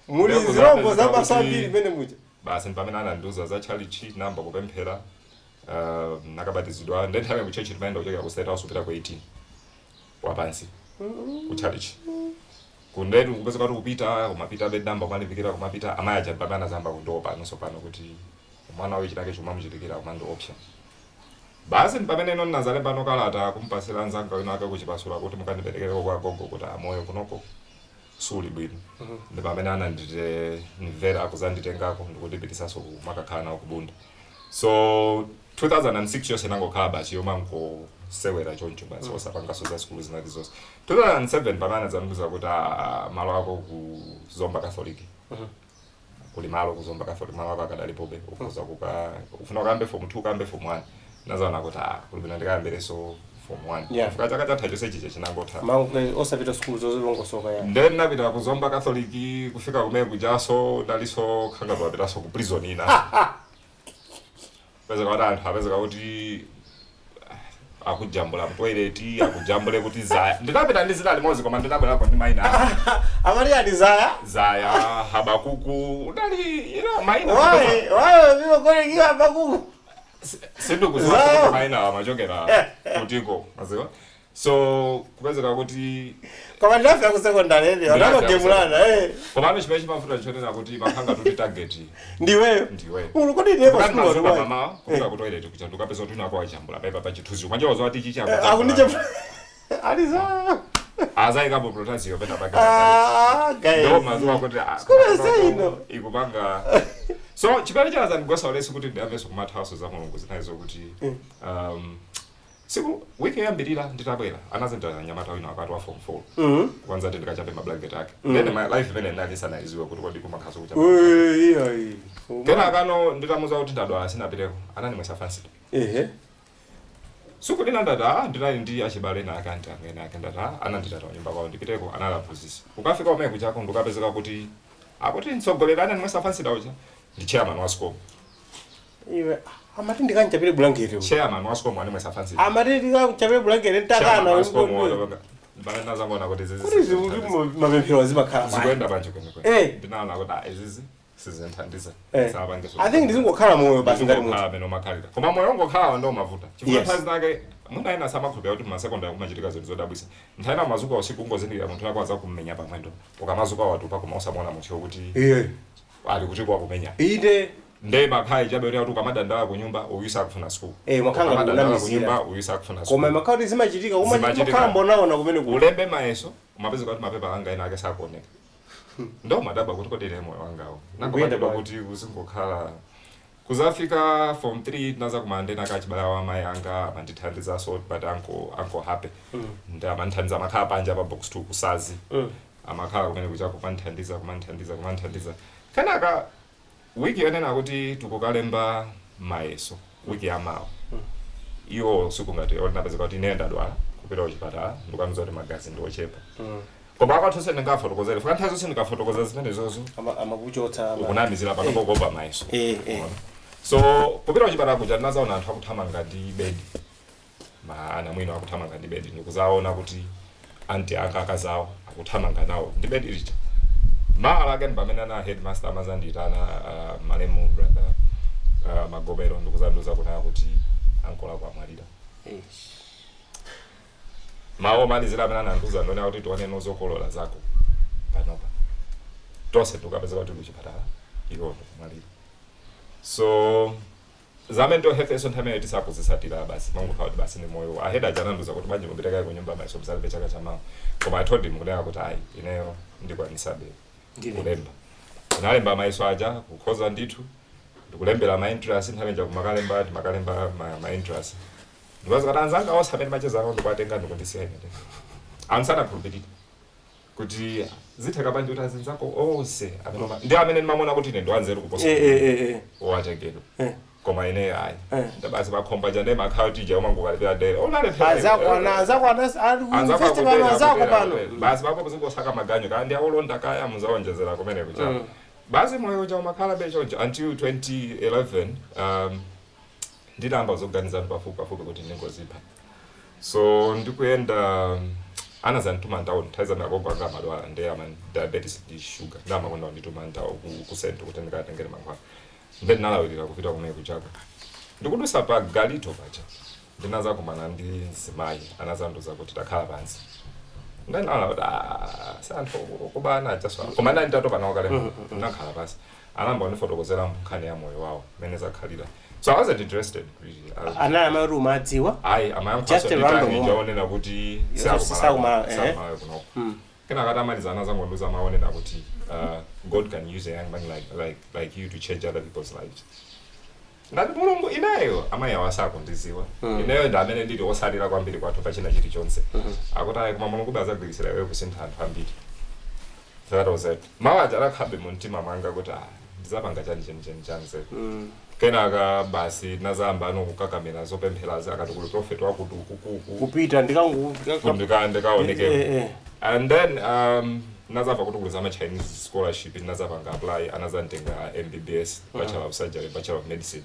muli Ndeko zirombo zapezeka zamasambiri mene muja. Basi, pamene anandiuza za chalichi, namba kupemphera, nakabatizidwa. Then nthawi ku church timayenda kuchokera ku State House kupita ku 18 wapansi ku chalichi kundetu. Kupeza kuti kupita kumapita bedamba kumalimbikira kumapita. Amayi aja pamene anazamba kundopa anonso pano kuti mwana uyu chitake chomamuchitikira kumandiopsa. Basi, pamene ino ndinazalemba no kalata kumpasira anzanga wina ake kuchipasula kuti mukandiperekereko kwa gogo kuti amoyo kunoko suli bwino. Ndi pamene anandite mvera kuzanditengako ndikundipitisanso kumakakhala nawo kubunda. So 2006 yonse nangokhala basi yomangosewera choncho basi, osapangaso za sikulu zinati zonse. 2007 pamene anadzandiuza kuti ah, malo ako ku Zomba Catholic, kuli malo ku Zomba Catholic, malo ako akadalipobe, ukhoza kuka ufuna ukambe form 2, ukambe form 1. Nazaona kuti ah, kuli bwino ndikayambereso form 1, chifukwa chaka chatha chonse chicha chinangotha Mangu osapita sukulu zozilongosoka ya. Then napita ku Zomba Catholic. Kufika kumene kujaso ndaliso khanga twapitaso ku prison ina. Pezeka kuti anthu apezeka kuti akujambula mtoilet, akujambule kuti Zaya. Ndinapita ndi zina limodzi, koma ndinabwerako ndi mayina anga. Amati ati Zaya. Zaya, Habakuku, unali mayina. Why why people calling you Habakuku? Sindikuziwa Zaya. kuti mayina amachokera kutiko, maziwa. So kupezeka kuti Koma ndinafika ku secondary ene anapagemulana eh. Komano chimene chimafuta chonena kuti makhanga tuti target Ndiweyo. Ndiwe. Ulu kodi ndiye pa Kukati sukulu mazuka wali. mama kupita ku toilet kucha, ndikapeza kuti unako wajambula paipa pa chithunzi manja wati chichi. Akundiche ali Zaya. Azayikapo Protazio pena pake. Ah, guys. Ndo mazuwa kuti ah, Skulu yonse ikupanga. So chimene chinazandigwesa ulesi kuti ndiyamvenso kumathawaso za Mulungu zinazo kuti siku wiki yoyambirira nditabwera anazindana nyamata wina wakati wa form 4 kwanza ati ndikachape mablanket ake. Then my life imene ndinali sanaiziwe kuti kodi kumakhaso kuchapa. Eh, iyo iyo. Kena kano nditamuza kuti ndadwala sinapiteko, anandimwesa Fansidar. Siku lina ndati ah, ndinali ndi achibale nake anti amene ake, ndati ah, ananditata kunyumba kwawo ndipiteko, analaphunzitsa. Ukafika umene kuchako ndikapezeka kuti akuti mtsogoleri anandimwesa Fansidar uja ndi chairman wa school. Iwe amati ndikanchapire bulangeti. Chairman wa SCOM animwesa fansi. Amati ndikanchapire bulangeti Chairman ntakana. wa SCOM pamene ndazangoona kuti izizi Kuti mapemphero zimakhala bwanji? Zikuyenda banje kwenikweni. Ndinaona kuti ah, izizi sizinthandiza. Sapange. I think ndizingokhala moyo basi ngati munthu. Ndizingokhala mene umakhalira, koma moyo ongokhala ndo umavuta chifukwa nthawi zinake mwina ena samakhulupirira kuti mumasekondari kumachitika zinthu zodabwitsa. Nthawi ina umazuka usiku, ungozindikira munthu wako azakummenya pamwendo. Ukamazuka watupa, koma usamuona munthu kuti ali kuti kwakumenya. Nde makhala chabe kuti ukamadandala ku nyumba, uyu sakufuna school. Mwakhala ngati Ukamadandala ku kunamizira. nyumba, uyu sakufuna school. Koma makhala kuti zimachitika. Zimachitika. Umakhala mbonaona kumene ku Ulembe mayeso, umapeza kuti mapepa anga ena ake sakuoneka. Ndo madaba kuti kodi ine moyo wangawo Ukuyenda nangobadwa bwanji? kuti uzingokhala. Kuzafika form 3, naza kumandena kachibala wa mai anga amandithandizaso, but uncle Happy ndi amandithandiza, amakhala panja pa Box 2 kusazi. Amakhala kumene kuchako kumandithandiza, kumandithandiza, kumandithandiza. Kenaka wiki yonena kuti tikukalemba mayeso, wiki yamawa, iwo usiku ngati olinapezeka kuti ine ndadwala, kupita kuchipatala, ndikamiza kuti magazi ndi ochepa. Koma akwathu ndingafotokozere fika nthawi zonse ndikafotokoza zimene zozo Amakuchotsa ukunamizira pano pokopa mayeso. So kupita kuchipatala kuja, ndinazaona anthu akuthamanga ndi bedi, ma ana mwino akuthamanga ndi bedi. Ndikuzaona kuti anti anga akazawo akuthamanga nawo ndi bedi lija. Mawa lake ndi pamene ana headmaster amazandiyitana, malemu brother Magomero, ndikuzandiuza kunaya kuti ankolo ako amwalira. Mawu omalizira amene anandiuza ndonena kuti tione zokolola zako panopa. Tonse tikapezeka kuti kuchipatala, iwo ndikumwalira. So za mental health eso nthawi imene tisakuzisatira basi, mangokhala kuti basi ni moyo. A head aja anandiuza kuti bwanji mupite kaye ku nyumba, mayeso muzalibe chaka chamawa, koma I told him kunena kuti ayi, ineyo ndikwanisabe kulemba. Ndinalemba mayeso aja, kukhoza ndithu, ndikulembera ma entrance. Nthawi ija kumakalemba, timakalemba ma entrance. Ndipeza kuti anzanga onse amene macheza nawo ndikuwatenga, ndikundisiya ine. Anthu sanakhulupirire kuti zitheka bwanji kuti azinzako onse amene ndi amene ndimamona kuti ine ndiwanzeru kuposa owatengedwa, koma ine ayi. Ndabasi pakhomba cha ndema akhala tija umangokalipira dere unalephera. Anzako ana anzako ana ali ku festival, anzako pano. Basi papo zingosaka maganyo kaya ndi aulonda kaya muzawonjezera kumene kucha. Basi moyo uja umakhala bechoncho until 2011. Ndinayamba zoganiza pafupi pafupi kuti ndingozipha. So ndikuyenda, anazandituma ntawuni. Nthawi zambiri agogo anga amadwala ndi ama diabetes ndi sugar, ndi amakonda kundituma ntawo ku centre kuti ndikatengere mankhwala. Nde ndinalawirira kupita kumene kuchako. Ndikudusa pa galito paja, ndinazakumana ndi mzimayi, anazandiuza kuti takhala pansi. Ndanaona kuti ah, si anthu okubana ajaso, koma ndani nditatopa nawo kale. Ndinakhala pansi, anayamba kundifotokozera nkhani ya moyo wawo mmene zakhalira. So I wasn't interested really. Anali amayi kuti umadziwa? Ayi. Just a random woman. Amayankhaonena kuti Sakumala, eh. sakumalawi kunoko. Kenaka atamaliza anazangondiuza maonena kuti God can use a young man like you to change other people's lives. Ndati Mulungu ineyo, amayi awo asakundiziwa. Ineyo ndi amene ndili osalira kwambiri kwathu pachina chilichonse. Akuti ayi, koma Mulungu azagwirisira iweyo kusintha anthu ambiri. That was it. Mawu aja anakhabe mu mtima mwanga kuti ah, ndizapanga chani chani chani chani zedi. Kenaka basi nazamba ano kukakamira zopempherazi, akati kuli prophet wakuti ukukuku Kupita ndikangu ndikaonekera. And then nazamva kuti kuli zama Chinese scholarship, nazapanga apply, anazantenga MBBS, Bachelor of Surgery, Bachelor of Medicine.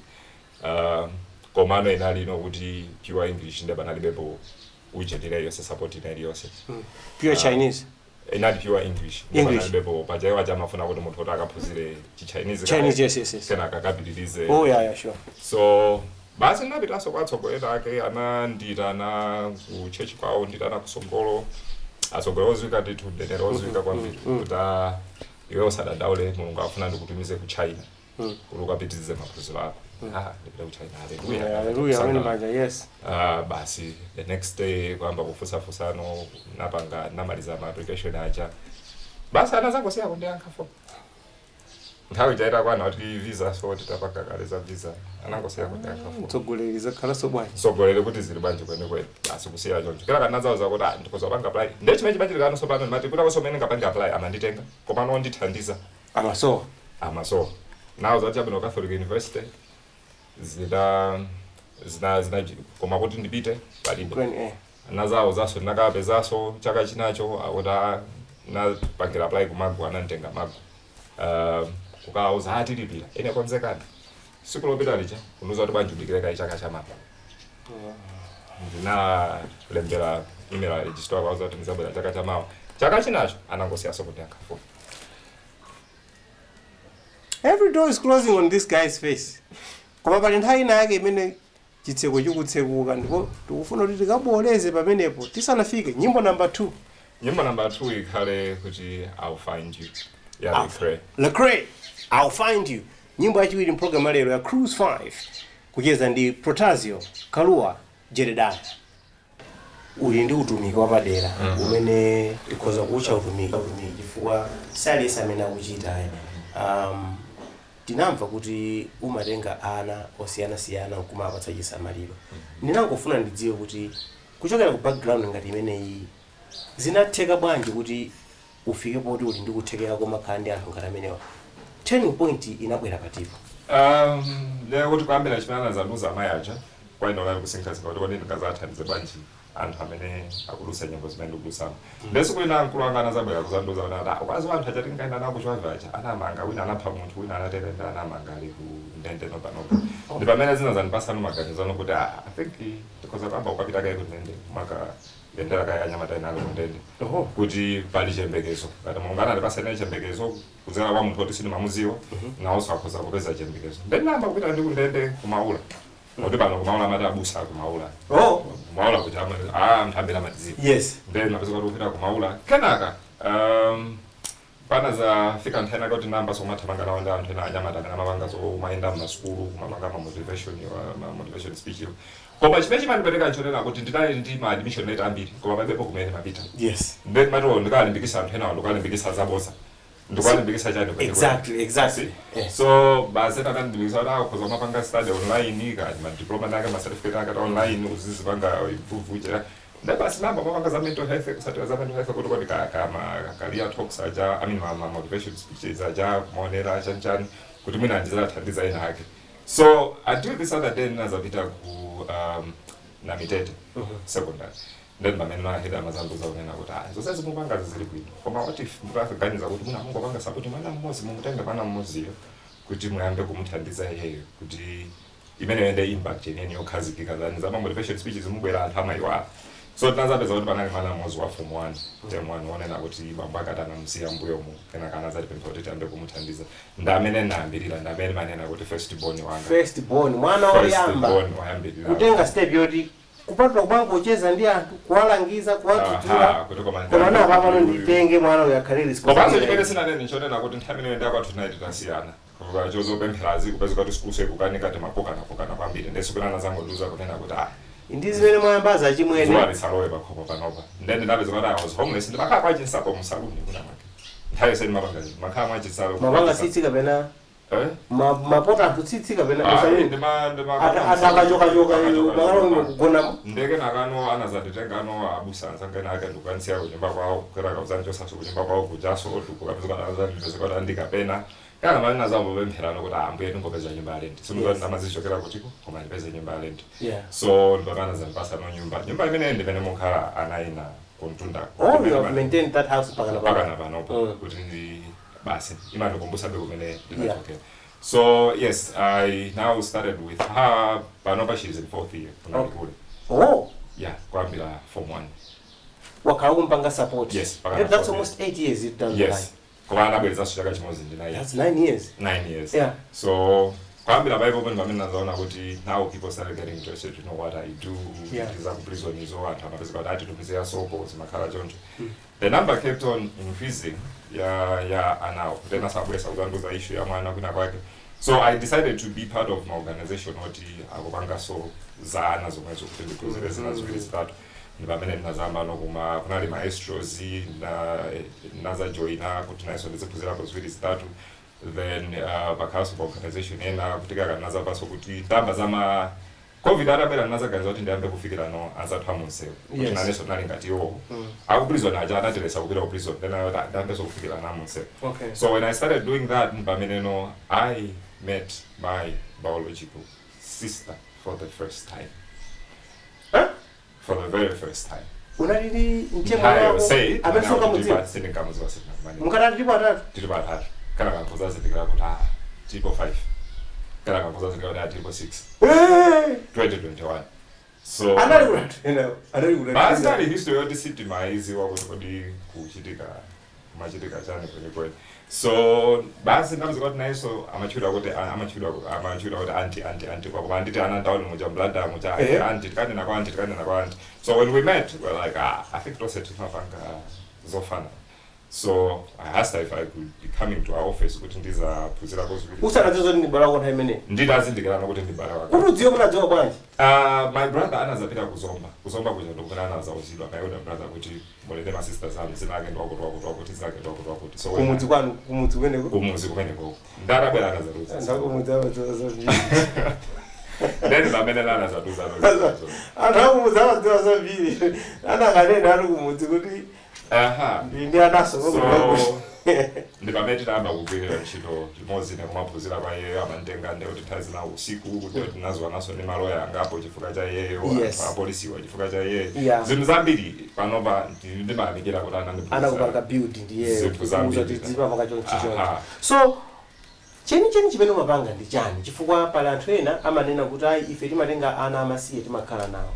Komano inali ino kuti pure English, nde panalibepo ujendera yonse, support ina iliyonse. Pure Chinese? Inali pure English. English. Panalibepo paja chamafuna kuti munthu kuti akaphunzire chi Chinese. Chinese, yes. Kenaka akapitirize. Oh yeah, sure. So basi ndinapitanso kwa atsogoleri ake, ananditana ku church kwawo, nditana kusogolo, atsogoleri oziwika ndithu, mneneri oziwika kwambiri, kuti ah, iwe usadandaule, Mulungu afuna ndikutumize ku China kuti ukapitirize maphunziro ako. Ah, ndipita ku China, haleluya. Yeah, hallelujah, amene paja, yes. Ah, basi the next day kuyamba kufusafusano, napanga namaliza ma application aja. Basi anazangosiya kundiyankha phone. Nthawi chaita kwana kuti visa, so titapanga kale za visa, anangosiya kundiyankha phone. Mtsogoleri zakhalaso bwanji? Mtsogoleri kuti zili bwanji kwenikweni? Basi kusiya choncho. Kenaka ndinadzauza kuti ah, ndikuzapanga apply. Ndiye chimene chimachitikano pano ndimati kuti akonso mmene ngapanga apply amanditenga, komano ondithandiza amasowa. Amasowa. Nawo za chabwino Catholic University zina zina zina, koma kuti ndipite palibe. Kweni eh. Nazawo zaso ndinakapezaso chaka chinacho akuti ah, napangira apply ku MAGU, ananditenga MAGU. Kukawauza atilipira ine, konzekani. Siku lopita lija kunuza kuti bwanji udikire kayi chaka chamawa. Ndinalembera email a registrar kwauza kuti ndizabwera chaka chamawa. Chaka chinacho anangosiyaso kundiyankha phone. Every door is closing on this guy's face, koma pali nthawi ina yake imene chitseko chikutsekuka, ndipo tikufuna kuti tikaboleze pamenepo tisanafike nyimbo number 2. Nyimbo number 2 ikhale kuti "I'll Find You" ya Lecrae. Lecrae, "I'll Find You", nyimbo yachiwiri mpulogalamu lero ya Cruise 5, kucheza ndi Protasio Kalua Jededaya. Uli ndi utumiki wapadera umene tikhoza kutcha utumiki chifukwa saliyense amene akuchita. Tinamva kuti umatenga ana osiyanasiyana nkumapatsa chisamaliro. Ndinangofuna ndidziwe kuti kuchokera ku background ngati imeneyi, zinatheka bwanji kuti ufike poti uli ndi kuthekera komakhala ndi anthu ngati amenewa? Turning point inabwera patipo? Lero kuti kuyambira chimene anazanduza amayi aja, kwaina unali kusinkhasinkha kuti kodi ndingazathandize bwanji anthu amene akudutsa nyengo zimene ndikudutsamo. Ndesi kulina mkulu wanga anazabwera kuzanduza kuti ati ukwazi anthu aja tinkaenda nawo kuchiwavi aja anamanga, wina anapha munthu, wina anaterenda, anamanga, ali ku ndende nopanopa. Ndi pamene zina zandipasano maganizo ano kuti, ah, I think tikhoza kuyamba kukapita kaye ku ndende, kumakayendera kaye anyamata ena ali ku ndende, kuti pali chiyembekezo. Ngati Mulungu anandipasa ine chiyembekezo kudzera kwa munthu woti sindimamudziwa, nawonso akhoza kupeza chiyembekezo. Ndinayamba kupita ndi kundende kumaula, kuti pano kumaula amati abusa akumaula. Kumaula kuti anthu ambiri amatidziwa. Then napeza kuti kupita kumaula, kenaka pana zafika nthawi inake kuti namba somathamanga nawo ndi anthu ena, anyamata amene amapanga zomayenda mmasukulu kumapanga ma motivation speech iwo. Koma chimene chimandipereka nchonena kuti ndinali ndi ma admission letter ambiri, koma palibepo kumene mapita. Then mato ndikalimbikisa anthu enawo, ndikalimbikisa zaboza, ndikalimbikisa chani kwenikweni? So basi anandilimbikisa kuti akhoza kumapanga study online, kani ma diploma nake, ma certificate ake online, uzizipanga improve uja. Nde basi namba mapanga za mental health, kusatira za mental health, kuti kodi ka ma career talks aja, I mean ma motivation speeches aja, kumaonera chani chani, kuti mwina ndizathandiza ena ake. So until this other day ndinazapita ku Namitete Secondary. Then pamene ma head amazanduza kunena kuti, ah, zonse zimupanga zili bwino, koma what if mutaganiza kuti mwina mungopanga support mwana mmodzi, mumutenge mwana mmodziyo kuti muyambe kumuthandiza iyeyo, kuti imeneyo ende impact yeniyeni yokhazikika than zama motivation speeches mubwera anthu amayiwala. So tinazapeza kuti panali mwana mmodzi wa form 1, term 1, wonena kuti bambo akati anamusiya mbuyomu, kenaka anazatipempha kuti tiyambe kumuthandiza. Ndi amene nayambirira, ndi amene manena kuti first born wanga. First born, mwana woyamba. First born wayambirira. Kutenga step yoti kupatula kumangocheza ndi anthu, kuwalangiza, kuwadzudzula, kuti koma koma nawo papano nditenge mwana uyu akhale komanso chimene responsibility. sinanene nchonena kuti nthawi imeneyo ndi akwathu tinali titasiyana chozopempherazi, kupeza kuti sukulu ikukanika, timapokana pokana kwambiri. Ndeso kuna anazangondiuza kunena kuti, ah, Ndi zimene mwayambaza, achimwene, zuwa lisalowe pakhomo panopa. Then ndinapeza kuti I was homeless. Ndimakhala kwa chinsapo musaluni kuna mwake nthawi yonse, ndimapanga makhala mwa chinsapo. Mapanga tsitsi kapena Eh? Mapota anthu tsitsi kapena Ah, musaluni? Ndima Atakachokachoka makalo kugonamo. Ndeke nakano anazanditenga ano abusa anzanga ena ake, ndikukanisiya kunyumba kwawo, kera kauzandichosaso kunyumba kwawo kujaso, ndikukapeza andikapena kana manena zambopempherano kuti, ah, Ambuye, ndingopeza nyumba ya rent. Sinuzati ndamazichokera kutiko, koma ndipeze nyumba ya rent. So ndipakana zandipasa no nyumba, nyumba imene ndimene mukhala ana ina kuntunda. Oh, you have maintained that house mpaka na Mpaka na panopa, kuti ndi basi imandikumbusabe kumene ndinachokera. So yes, I now started with her. Panopa she's in fourth year kunalikule. Yeah, kuyambira form 1. Wakhala kumpanga support? Yes, mpaka Yeah, na that's fourth. almost 8 years you've done the Yes, line. koma anabwerezanso chaka chimodzi ndi 9. That's 9 years. 9 years. So kuyambira paipopo ndi pamene nazaona kuti now people started getting interested to know what I do. Za ku prison izo, anthu amapezeka kuti atitumizira sopo, zimakhala choncho. The number kept on increasing ya anawo, kuti ena sabwesa kuzanduza issue ya mwana kwina kwake. So I decided to be part of my organization oti akupanga so za ana zomwezo, kuti ndiphunzire zina ziwiri zitatu. Ndi pamene ndinazamba no kuma kunali maestros na nazajoina kuti nayenso ndiziphunzirako ziwiri zitatu. Then pakhalanso pa organization ena kuti kaka ndinazamvanso kuti ndamba zama COVID atabwera, ndinazaganiza kuti ndiyambe kufikira no anzathu amunsewu, kuti nanenso ndinali ngati iwo aku prison aja anatilesa kupita ku prison, then ndiyambenso kufikira na amunsewu. So when I started doing that, pameneno I met my biological sister for the first time. Huh? For the very first time. Unalili mchemwali Nthawi wako yonseyi amene sukamudziwa? Sindinkamudziwa, sindinakumane. Mukatatu, tipo atatu? Tili patatu. Kana kankuzazindikira kuti, ah, tipo 5. Kenaka nkuzazindikira kuti atilipo 6 2021. So Anali kuti ena anali kuti basi ali history yoti sitimayiziwa kuti kodi kuchitika kumachitika chani kwenikweni. So basi ndamzika kuti nayenso amatchulidwa kuti auntie, auntie, auntie kwako. Anditi ana ntawuni muja, mBlantyre muja, auntie, tikanena kwa auntie, tikanena kwa auntie. So when we met, we were like, "Ah, I think tonse timapanga zofana." So I asked her if I could be coming to our office kuti ndizaphunzirako ziwiri. Usanadziwe zoti ndi m'bale wako nthawi imeneyi? Nditazindikirana kuti ndi m'bale wake. Kuti udziwe, munadziwa bwanji? My brother anazapita kuzomba. Kuzomba kuja ndokumene anazauzidwa, my older brother, kuti mulende ma sisters anu, zina ake ndwakuti wakuti wakuti, zina ake ndwakuti wakuti. So Kumudzi kwanu, kumudzi kumeneko? Kumuzi kumeneko. Ndarabwera anazatuza. Anthu akumudzi amadziwa zambiri. Then pamene anazatuza. Anthu akumudzi amadziwa zambiri. Anakanena ali kumudzi kuti ndi anaso. So ndi pamene tinayamba kugwirira ntchito limodzi nekumaphunzira kwa iyeyo. Amantenga nde kuti nthawi zina usiku, kuti tinaziwanaso ndi maloya angapo chifukwa cha iyeyo, anthu apolisiwa chifukwa cha iyeyo. Zinthu zambiri panopa ndimayamikira kuti anandiphunzitsa. Anakupanga build ndiyeyo. Zinthu zambiri. Kuti dzipapanga chonchi chonchi. So chenicheni chimene umapanga ndi chani? Chifukwa pali anthu ena amanena kuti ayi, ife timatenga ana amasiye, timakhala nawo.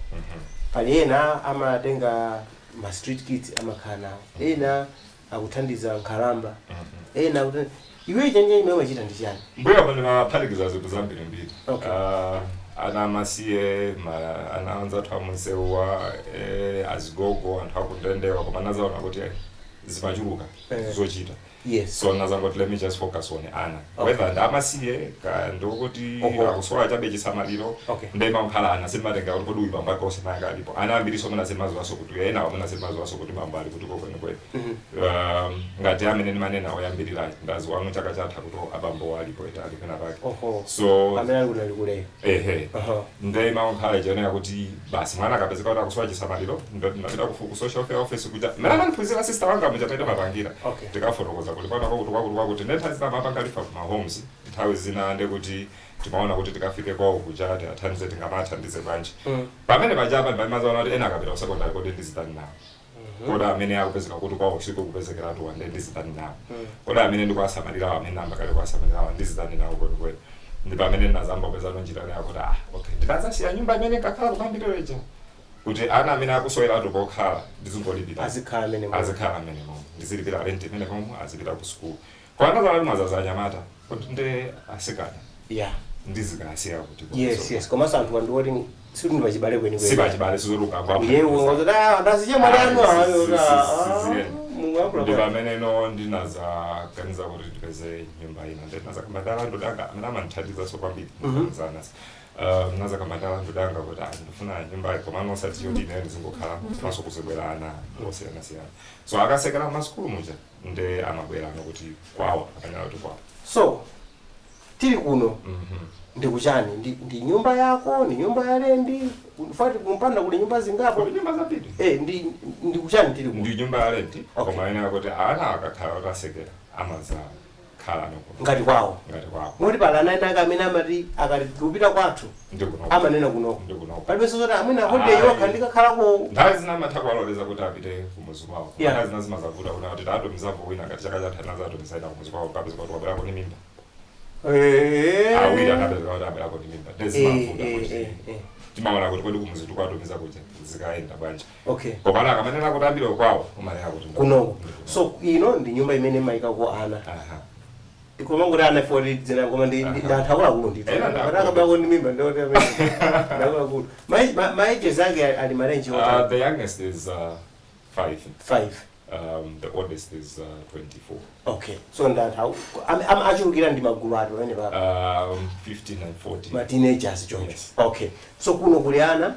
Pali ena amatenga ma street kids, amakhala nawo. Ena akuthandiza nkhalamba. Ena akuti iwe chenicheni chimene umachita ndi chani? Mbuya pano maphatikiza zinthu zambirimbiri. Okay. Ana amasiye, ana anzathu amunsewuwa, azigogo, anthu akundendewa, koma nazaona kuti zimachuluka zochita. So nazangoti let me just focus on ana, whether ndi amasiye ka ndikuti akusowa chabe chisamaliro. Ndema kukhala ana, simatenga kuti kodi uyu bambo ake osemayanga alipo. Ana ambiri somena simaziwaso kuti ena amuna simaziwaso kuti bambo ali kuti kwenikweni. Ngati amene ndimanena oyambirira, ndaziwano chaka chatha kuti abambo alipo ita ali pena pake. So Amene ali kuti ali kuleyo? Ehe. Ndema kukhala chionera kuti basi mwana akapezeka kuti akusowa chisamaliro, ndapita ku social welfare office kuja mmene amandiphunzira sister wanga muja pete mapangira. Tikafotokoza kuti pano kwakuti kwakuti kwakuti. Ndi nthawi zina amapanga refer kuma homes, nthawi zina ndekuti timaona kuti tikafike kwawo kuja tiathandize, tingamathandize bwanji. Pamene pachapa ndimazaona kuti ena akapita ku secondary, kodi ndizitani nawo? Kodi amene akupezeka kuti kwawo siku kupezekeratu wande, ndizitani nawo? Kodi amene ndikuwasamalirawo, amene namba kale kuwasamalirawo, ndizitani nawo kwenikweni? Ndi pamene ndinazamba kupeza njira yakuti ah, okay, ndinazasiya nyumba imene nkakhala kukambiriro ija kuti ana amene akusoweratu pokhala ndizingolipira. Azikhala amene mo. Azikhala amene momwe, ndizilipira rent imene momwe, azipita ku school. Koma ndazala mwazaza anyamata kuti nde asikana ndizikasiya kuti Yes, komanso anthu andiwoti sikuti ndi pachibale kwenikweni. Sipachibale, sizoluka. Ndiye ungozoti ah, ndasiye mwali anu ayo. Ndi pamene no ndinazaganiza kuti ndipeze nyumba ina. Ndinazakambadala ndodanga amene amandithandizaso kwambiri mukanizanas. Nazakambadala ndodanga kuti ah, ndifuna nyumba, koma nosati choti ine ndizingokhala, maso kuzibwera ana osiyanasiyana. So akasekera masukulu muja nde amabwera ano kuti kwawo, akanena kuti kwawo. So tili kuno ndikuchani? Ndi nyumba yako, ndi nyumba ya lendi? Fati kumpanda kuli nyumba zingapo. Kuli nyumba zambiri. Eh, ndi kuchani tili kuno? Ndi nyumba ya renti. Okay. Koma ena kuti ana akakhala kuti asekera amazakhala noko. Ngati kwawo. Ngati kwawo. Moti pali ana ena ake amene amati akati tikupita kwathu, Ndikunoko. amanena kunoko? Ndikunoko. Palibenso zoti amwene holiday Ayi. yokha ndikakhalako? Nthawi zina amatha kuwaloleza kuti apite kumuzi kwawo. Nthawi zina zimazavuta kuna kuti tatumizapo wina, ngati chaka chatha nazatumiza ina kumuzi kwawo, kapezeka kuti wabwerako ndi mimba. Awiri akapezeka kuti abwerako ndi mimba, ndezimavuta kuti timaona kuti kodi kumuzi tikwatumiza kuja zikayenda bwanji. Koma ana akamanena kuti ambiri kwawo, umanena kuti Kunoko. So ino ndi nyumba imene mayikako ana? Aha. Koma kuti ana 40 dzina, koma ndi anthu akuluakulu ndithu. Ena ndi akulu. Akabwako ndi mimba, ndoti amene ndi akuluakulu. Ma ages ake ali ma range otani? The youngest is 5. 5. The oldest is 24. Okay, so ndi anthu achulukira ndi magulu ati pamene papa? 15 and 14. Ma teenagers choncho? Yes. Okay, so kuno kuli ana,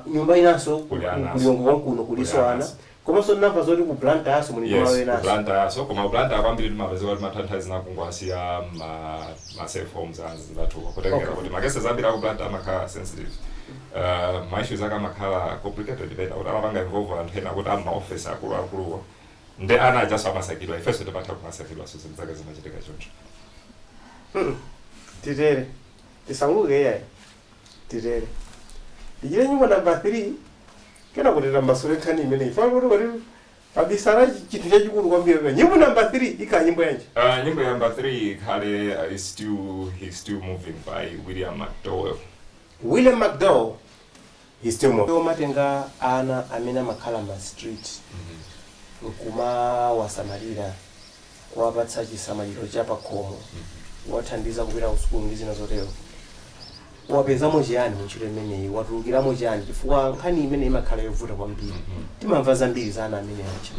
nyumba inanso Kuli anaso. kuliongo konkuno kuliso Kuli ana. anaso. Komanso ndinamva zoti ku Blantyre muli Yes. malo enaso. Blantyre. So koma Blantyre kwambiri timapezeka kuti matha nthawi zina kungowasiya ma safe homes anzathu, kutengera kuti ma cases ambiri aku Blantyre amakhala sensitive. Ma issues ake amakhala complicated pena kuti amapanga involve anthu ena kuti ama office akuluakuluwo, nde ana ajaso amasakidwa, ifenso timatha kumasakidwa, so zinthu zake zimachitika choncho. Titere, tisauluke iyayi, titere tichite nyimbo namba 3, kena kuti tambasule nkhani imeneyi. Fana kuti kuti Pabisala chinthu chachikulu kwambiri. Nyimbo number 3 ikhala nyimbo yanji? Nyimbo number 3 ikhale is still he's still moving by William McDowell. William McDowell, he's still moving. Omatenga ana amene amakhala ma street nkumawasamalira, kuwapatsa chisamaliro cha pakhomo, kuwathandiza kupita ku sukulu ndi zina zotero, wapezamo chiyani mu ntchito imeneyi? Watulukiramo chiyani? Chifukwa nkhani imene imakhala yovuta kwambiri. Timamva zambiri za ana amene aja.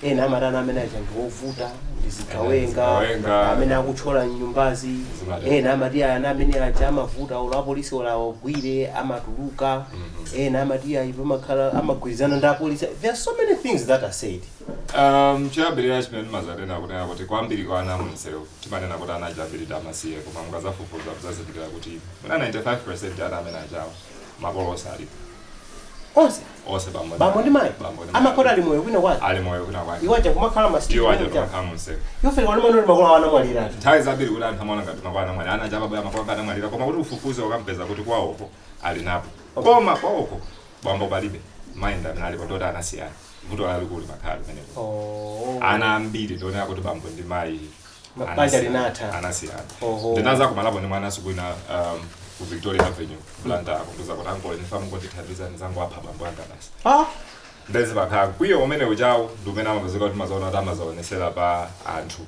Ena amati ana amene aja ndi ovuta, ndi zigawenga, Zigawenga. amene akuthyola nyumbazi. Zimatero. Ena amati ana amene aja amavuta, olo apolisi olo awagwire amatuluka. Ena amati ayi, pamakhala amagwirizana ndi apolisi. There are so many things that are said. Choyambirira chimene timazanena kunena kuti kwambiri kwa ana munsewu, timanena kuti ana aja ambiri amasiye, koma mukazafufuza muzazindikira kuti muna 95% ana amene ajawo makolo onse alipo. Onse? Onse, bambo ndi Bambo ndi mayi? Bambo ndi mayi. Amakhala ali moyo kwina kwake? Ali moyo kwina kwake. Iwo aja kumakhala ma street? Iwo aja kumakhala munsewu. Yofeka wani makolo awo anamwaliratu. Nthawi zambiri kuti anthu amaona ngati makolo anamwalira, ana aja amabwera makolo anamwalira, koma kuti ufufuze ukampeza kuti kwawoko ali napo, koma kwawoko bambo palibe, mayi ndi amene alipo, ndoti anasiyana. Vuto lalikulu makhala limenepo. Oh. Ana ambiri ndionera kuti bambo ndi mayi Banja linatha. Anasiyana. Oho. Ndinaza kumalapo ndi mwana siku ina ku Victoria Avenue, Blantyre, kundiza kuti, "Ankole, ndifa mungondithandiza, ndizangu apha bambo anga basi." Ah. Ndezi pakhala mkwiyo umene uchawo ndi umene amapezeka kuti mazaona kuti amazaonesera pa anthu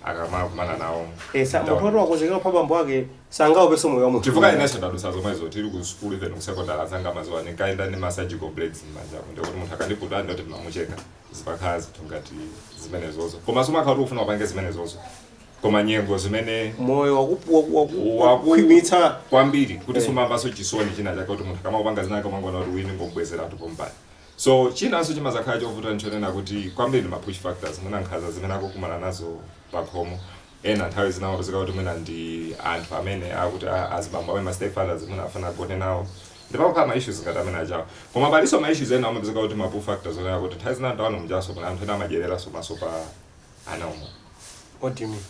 akamakumana nawo. Sa munthu woti wakonzekera kupha bambo ake sangaopenso moyo wa munthu. Chifukwa inenso ndadusa zomwezo. Tili ku school, even ku secondary, azanga mazuwa ndinkaenda ndi ma surgical blades m'manjako, ndikuti munthu akandiputa ndoti ndimamucheka. Zipakhala zinthu ngati zimenezozo, koma sumakhala kuti ufuna upange zimenezozo, koma nyengo zimene moyo wakukhwimitsa. Kwambiri kuti sumamvanso chisoni china chake kuti munthu akamapanga zina akamangona kuti wini ngombwezeratu pompani. So chinanso chimazakhala chovuta nchonena kuti kwambiri ndi ma push factors, mwina nkhanza zimene akukumana nazo pakhomo. Ena nthawi zina amapezeka kuti mwina ndi anthu amene akuti azibambo amene ma stepfathers, mwina afuna agone nawo, ndipakukhala ma issues ngati amene achawo. Koma palinso ma issues ena amapezeka kuti ma pull factors onena kuti nthawi zina ndawano mjaso kuna anthu ena amadyereraso maso pa ana omwe. What do you mean?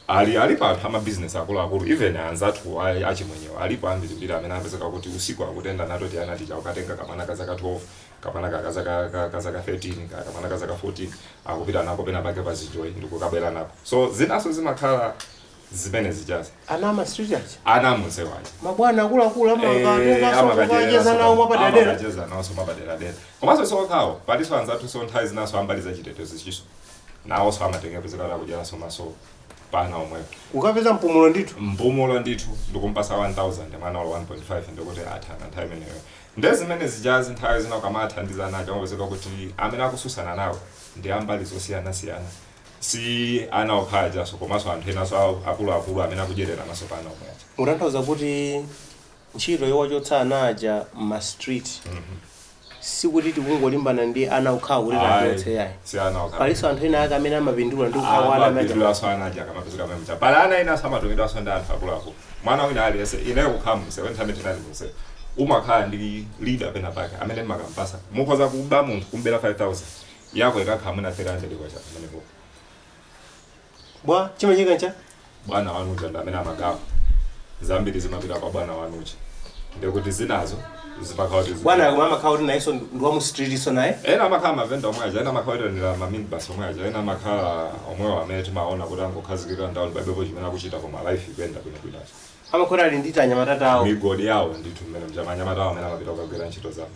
Ali alipo anthu amabizinesi akuluakulu, even anzathu achimwenyewo alipo ambirimbiri amene amapezeka kuti usiku akutenda nato ti ana tija, ukatenga kamwana kazaka 12, kamwana kazaka 13, kamwana kazaka 14, akupita nako pena pake pazinjoyi ndikukabwera nako. So zinaso zimakhala zimene zichazi. Ana ama street aja? Ana amunsewu aja. Mabwana akuluakulu amakatengaso kukacheza nawo mwapaderadera? Amakacheza nawonso mwapaderadera. Komanso sokhawo, palinso anzathu so nthawi zinaso ambali zachitetezo chiso nawonso amatenga pezeka kuti akudyaranso maso pana omwewo. Kukapeza mpumulo ndithu. Mpumulo ndithu, ndikumpasa 1000 mwana walo 1.5, ndikuti athana nthawi imeneyo. Nde zimene zijazi nthawi zina ukamathandiza nacho amapezeka kuti amene akususana nawo ndi ambali zosiyanasiyana, si ana okhala ajaso, komanso anthu enaso akuluakulu amene akudyerera maso pa ana omwe aja. Mutanthauza kuti ntchito yowachotsa ana aja ma street sikuti tikungolimbana ndi ana okhawa kuti tachotse, yayi? Si ana okhala. Palinso anthu ena ake amene amapindula ndi kukhawa ana amene aja. Amapindulaso ana aja akamapezeka pamene mucha. Pali ana ena amatumidwanso ndi anthu akuluakulu. Mwana wina aliyense, ineyo kukhala msewu, nthawi tinali msewu, umakhala ndi leader pena pake amene mmakampasa. Mukhoza kuba munthu, kumbera 5000 yako, ikakhala mwina 300 kwacha pamenepo. Bwa chimachika ncha Bwana wanuja ndi amene amagawa. Zambiri zimapita kwa bwana wanuja, ndikuti zinazo zimakhala kuti Bwana koma amakhala kuti nayenso ndi wa mu street iso naye? Ena amakhala mavenda omwe aja, ena amakhala oyitanira ma minibus omwe aja, ena amakhala omwewo amene timaona kuti angokhazikika ndawuni, palibepo chimene akuchita, koma life ikuyenda bwinobwino. Amakhala ali ndi tanyamata awo. Migodi yawo ndithu mmene mchamanyamata awo amene amapita kukagwira ntchito zawo.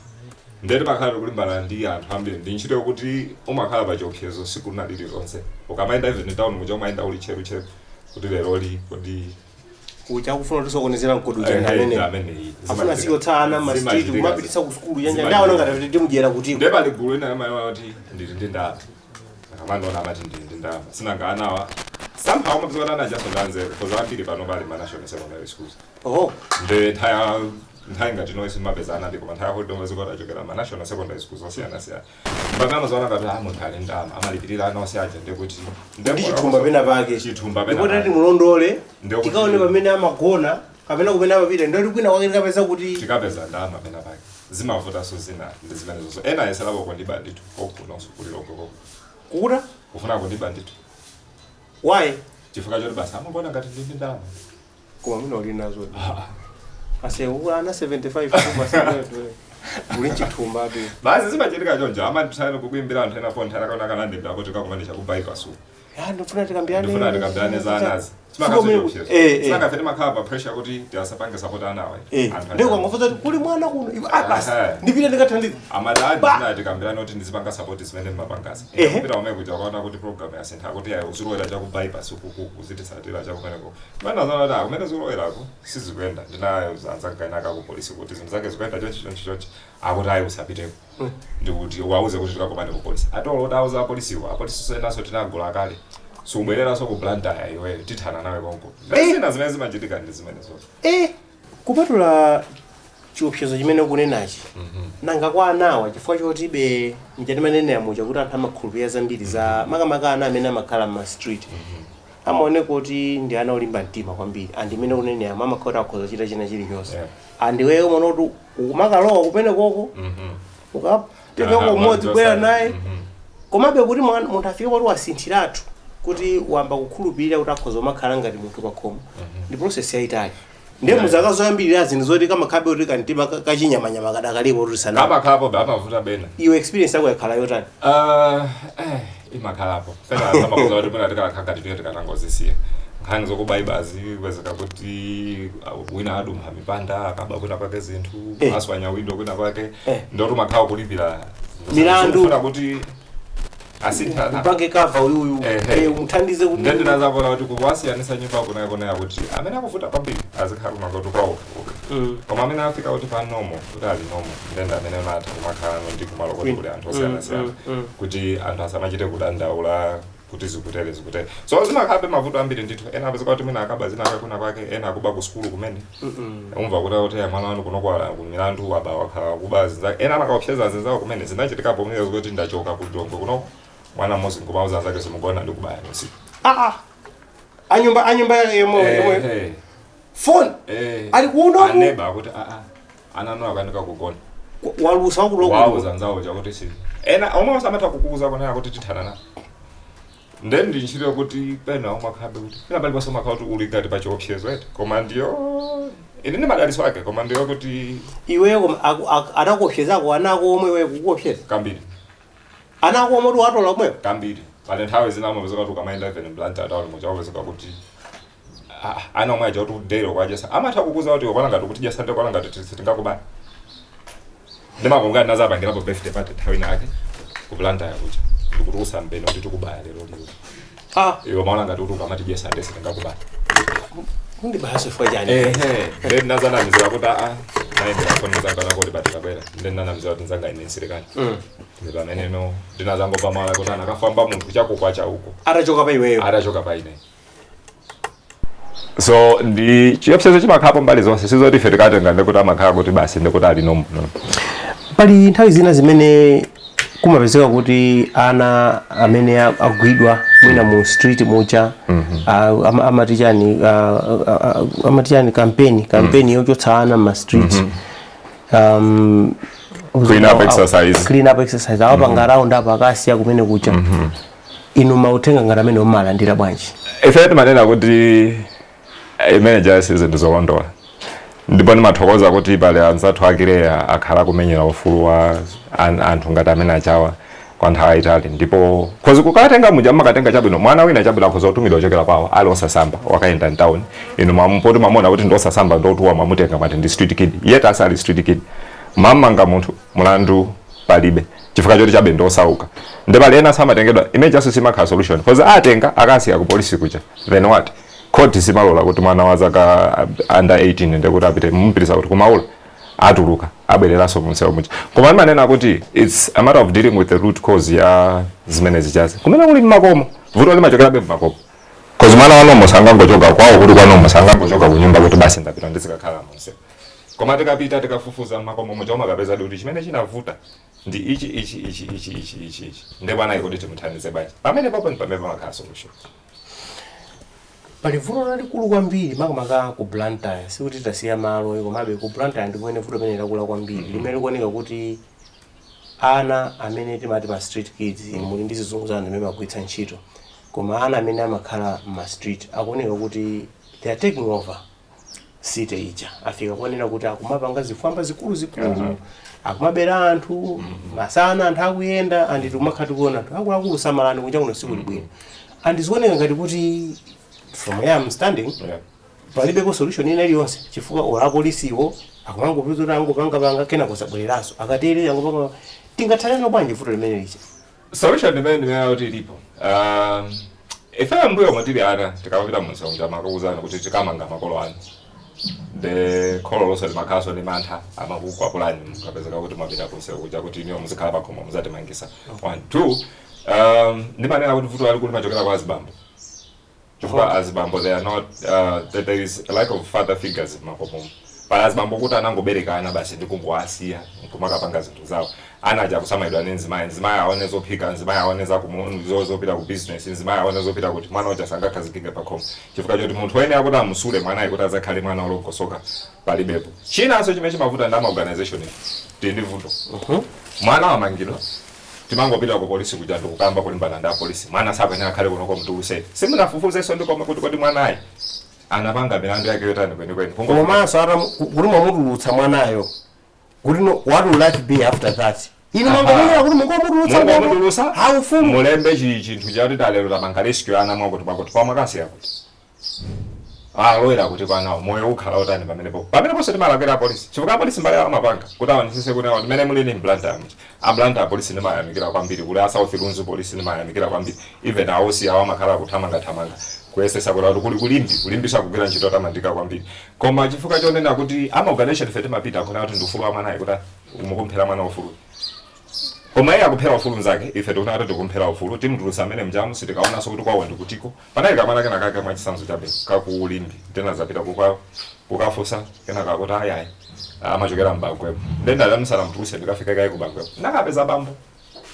Ndeti pakhala tikulimbana ndi anthu ambiri, ndi ntchito yokuti umakhala pa chiopsezo siku lina lililonse ukamayenda. Even town muja umayenda uli tcheru kuti leroli kodi Ucha akufuna tisokonezera mgodi uja ndi Eh, amene ameneyi. afuna ziyotsa ana ma street Zimachitika. kumapititsa ku sukulu yanja. Zimachitika. Ndaona ngati timudyera kutiko. Ndiye pali gulu ina limayiwa kuti ndili ndi ndalama. Akamandiona amati ndili ndi ndalama, sinanga anawa somehow amapeza kuti ana ajaso ndanzeru, because ambiri pano pali ma national secondary schools. Oho. Nde nthawi nthawi ngati noise mapeza ana ndi, koma nthawi yakuti omwe zikuti achokera ma national secondary schools osiyanasiyana, mpaka amazoona ngati ah, munthu ali ndalama, amalipirira ana onse aja, ndekuti Ndi chithumba pena pake. Chithumba pena Ndipo tati pake. mulondole. Ndikuti Tikaone pamene amagona kapena kumene amapita, ndoti kwina kwake tikapeza kuti tikapeza ndalama pena pake. Zimavutanso zina ndi zimene zonso. Ena ayeserapo kundiba ndithu kokunonso kulilongoko. Kukuta? Kufuna kundiba ndithu. Why? Chifukwa choti basi amangona ngati ndili ndi ndalama. Koma mwina uli nazo ase ana 75 kuma. Uli mchithumba tu. Basi zimachitika choncho, amatithani kukuimbira anthu ena phone, nthani akaona kanandembera kuti kakumane chaku bypass uku. Ya, ndifuna tikambirane. Ndifuna tikambirane za anazi. Siko Simakafe timakhala pa pressure kuti tiasapange support anawa. Ndiko kangofuza kuti kuli mwana kuno. Iwe, ah, basi ndipite ndikathandize. Amati ndifuna tikambirane kuti ndizipanga support zimene mmapangazi. Kupita umene kuja kuona kuti program yasintha, kuti ayi, uzilowera chaku bypass ukuku, uzititsatira chakumeneko. Kumene zona kuti kumene zilowerako sizikuyenda. Ndinayo anzanga ena ku polisi kuti zinthu zake zikuyenda chonchi chonchi chonchi, akuti ayi, usapiteko, ndikuti wauze kuti tikakomane ku polisi. Atolo kuti auza apolisiwo, apolisi enaso tinagula kale, subwereranso ku Blantyre iweyo, tithana nawe konko. Zina zimene zimachitika ndi zimene zonse. Kupatula chiopsezo chimene ukunenachi, nanga kwa anawa, chifukwa choti be mchatimanenera muja kuti anthu amakhulupirira zambiri za makamaka ana amene amakhala m'ma street, amaoneka kuti ndi ana olimba mtima kwambiri, andi imene kunenera amakhala kuti akhoza kuchita china chilichonse. Andi weyo umaona kuti ukumakalowa kumene koko, ukatengako umodzi bwera naye, komabe kuti munthu afike poti wasinthiratu, kuti wamba kukhulupirira kuti akhoza kumakhala ngati munthu pakhomo, ndi process yayitali. Ndiye muzaka zoyambirira zinthu zoti kamakhabe kuti kamtima kachinyamanyama kadakalipo kuti sana. Amakhalapo be, amavuta bena. Iwe experience yako yakhala yotani? Imakhalapo fena, amakuza kuti mwina tikalakhala ngati tiye tikanangozisiya nkhani zokubayibazi, kwezeka kuti wina adumpha mipanda, akaba kwina kwake zinthu, aswanya windo kwina kwake, ndoti umakhala kulipira milandu. Ufuna kuti asintha Upange cover uyuyu. Umuthandize kuti Nde ndinazavona kuti kuwasiyanisa nyumba kunakonaya kuti amene akuvuta kwambiri azikhala kumakoti kwawo, koma amene afika kuti pa normal, kuti ali normal, ndende amene unatha kumakhala ndi kumalo kuti kuli anthu osiyanasiyana, kuti anthu asamachite kudandaula kuti zikutere zikutere. So zimakhalabe mavuto ambiri ndithu. Ena apezeka kuti mwina akaba zina akakuna kwake, ena akuba ku sukulu kumene, umva kuti kuti mwana wanu kunokwala ku milandu waba, wakhala kuba zinzake. Ena amakawopseza zinzawo kumene. Zinachitikapo mene kuti ndachoka ku Lilongwe kunoko, mwana mmodzi nkumauza anzake, "Simugona, ndikubaya usiku." Ah, ah. Anyumba yomwe yomwe phone ali kuno. Aneba akuti aa, anano akanika kugona. Walusa wakulo. Wauza nzawo chakuti si ena omwe samatha kukuuza kunena kuti tithana na then ndi ntchito yokuti pena umakhabe kuti pena paliponse umakhala kuti uli ngati pa chiopsezo eti, koma ndiyo ine ndi madaliso ake, koma ndiyo kuti Iweyo koma anakuopsezako anako omwe iweyo kukuopseza? Kambiri. Anako omwe kuti watola omweyo? Kambiri. Pali nthawi zina amapezeka kuti ukamayenda even Blantyre town muja, amapezeka kuti ana omwe aja kuti udero kwajesa, amatha kukuza kuti kwana ngati kuti jasante, kwana ngati sitingakubaya. Ndimakonga ndinazapangirapo birthday party nthawi inake ku Blantyre kuja, ndikuti usambeni kuti tikubaya lero lero. Iwe maona ngati kuti ukamati jesante sitingakubaya. Undibaya chifukwa chani? Ehe, then ndinazanamizira kuti aa, nayimbira foni zanga nakoti batikabwera, then nanamizira kuti nzanga ine nsilikali. Ndi pameneno ndinazangopa mala kuti anakafamba munthu chakukwacha uko. Atachoka pa iweyo? Atachoka pa ine. So ndi chiopsezo chimakhalapo mbali zonse, sizoti ife tikatenga ndikuti amakhala kuti basi ndikuti ali normal, no. Pali nthawi zina zimene kumapezeka kuti ana amene agwidwa mwina mu street muja, amati chani, amati chani, campaign yochotsa ana ma street, Clean up exercise. Clean up exercise, awapanga round up, akasiya kumene kucha. Inu mauthenga ngati amene mumalandira bwanji? Ife timanena kuti imene jasi zinthu zolondola, ndipo ndimathokoza kuti pali anzathu akileya akhala kumenyera ufulu wa anthu ngati amene achawa kwa nthawi yayitali. Ndipo khozi kukatenga muja makatenga chabwino mwana wina chabwino akhoza kutumidwa kuchokera kwawo ali osasamba, wakayenda mtown, inu mwamupoti mwamona kuti ndi osasamba, ndotuwa, mwamutenga, mwati ndi street kid, yet asali street kid. Mamanga munthu, mulandu palibe, chifukwa choti chabe ndosauka. Ndi pali ena samatengedwa. Imene chaso simakhala solution, because atenga akasiya ku polisi kuja, then what? Court simalola kuti mwana wa zaka under 18 ndekuti apite mumpitisa kuti kumaula, atuluka abwereranso munsewu muja. Koma ndimanena kuti it's a matter of dealing with the root cause ya zimene zichazi kumene kuli mmakomo. Vuto limachokerabe mmakomo, cause mwana wanomo sangangochoka kwawo kuti kwanomo, sangangochoka kunyumba kuti basi ndapita ndizikakhala munsewu. Koma tikapita tikafufuza mmakomo muja, umakapeza kuti chimene chinavuta ndi ichi, ichi, ichi, ichi, ichi, ichi, ichi. Nde bwana ikuti timuthandize bwanji pamene papo, ndi pamene pamakhala solution. Pali vuto lalikulu kwambiri makamaka ku Blantyre. Sikuti tasiya malo, komabe ku Blantyre ndi kumene vuto limene lakula kwambiri, limene likuoneka kuti ana amene timati ma street kids, muli ndi zizungu zanu zimene magwiritsa ntchito, koma ana amene amakhala ma street akuoneka kuti they are taking over. City ija afika kuonera kuti akumapanga zifwamba zikuluzikulu, akumabera anthu masana, anthu akuyenda, and tikumakhala tikuona anthu akuluakulu, samalani, kunja kuno sikuli bwino. And zikuoneka ngati kuti from where I'm standing, palibepo solution ina iliyonse, chifukwa ora apolisiwo akumangopita kuti angopangapanga, kena kusabwereranso, akatere angopanga. Tingathaneno bwanji vuto limene licha? Solution imene ndimene kuti ilipo, ife mbuyo omwe tili ana, tikamapita munsewu amakuwuzani kuti tikamanga makolo anu, de kholo lonse limakhalanso ndi mantha, amakukwapulani mukapezeka kuti mwapita kunsewu kuja, kuti iniyo muzikhala pakhomo, muzatimangisa. One, two, ndimanena kuti vuto lalikulu limachokera kwa azibambo, chifukwa azibambo, they are not there is a lack of father figures m'makomomo. Pali azibambo kuti anangobereka ana basi ndikungowasiya nkumakapanga zinthu zawo. Ana aja kusamalidwa ndi mzimayi. Mzimayi aone zophika, mzimayi aone zopita ku business, mzimayi aone zopita kuti mwana uja sangakhazikike pakhomo, chifukwa choti munthu wene akuti amusule mwanayi kuti azakhale mwana wolongosoka palibepo. Chinanso chimene chimavuta ndi ama organization. Tili ndi vuto, mwana wamangidwa, timangopita ku polisi kuja ndikukamba kulimbana ndi apolisi: "Mwana sakuyenera akhale kunoko, mtuluseni." Simunafufuzenso ndi komwe kuti kodi mwanayi anapanga milandu yake yotani kwenikweni? Komanso ata kuti mwamutulutsa mwanayo, kuti no, what will life be after that? Inu mwangomunena kuti mungomutulutsa. Mungomutulutsa. Haufumu. Mulembe chinthu chakuti talero tapanga rescue ana mwakuti mwakuti, pamwe akasiya kuti alowera kuti kwanawo, moyo ukhala utani pamenepo? Pameneponso timalakwira apolisi, chifukwa apolisi mbali yawo amapanga kuti aonesese kuti awo timene muli ni mBlantyre muja. ABlantyre apolisi ndimayamikira kwambiri, kuli a South Lunzu polisi ndimayamikira kwambiri, even aosi awo amakhala kuthamangathamanga kuyesesa kuti kuli kulimbi kulimbisa kugwira ntchito tamandika kwambiri. Koma chifukwa chonena kuti ama organization ife timapita kuna kuti ndi ufulu wa mwanayi, kuti umukumphera mwana ufulu, koma iye akuphera ufulu nzake. Ife tikuona kuti tikumphera ufulu, timutulutsa amene mjamu, sitikaonanso kuti kwawo ndikutiko. Panali kamwana kena kake, mwachitsanzo chabe, kakulimbi, tena zapita kukafusa kena kakuti ayayi, amachokera mbagwepo. Ndenda adamusalamutulutse, ndikafika kaye kubagwepo, nakapeza bambo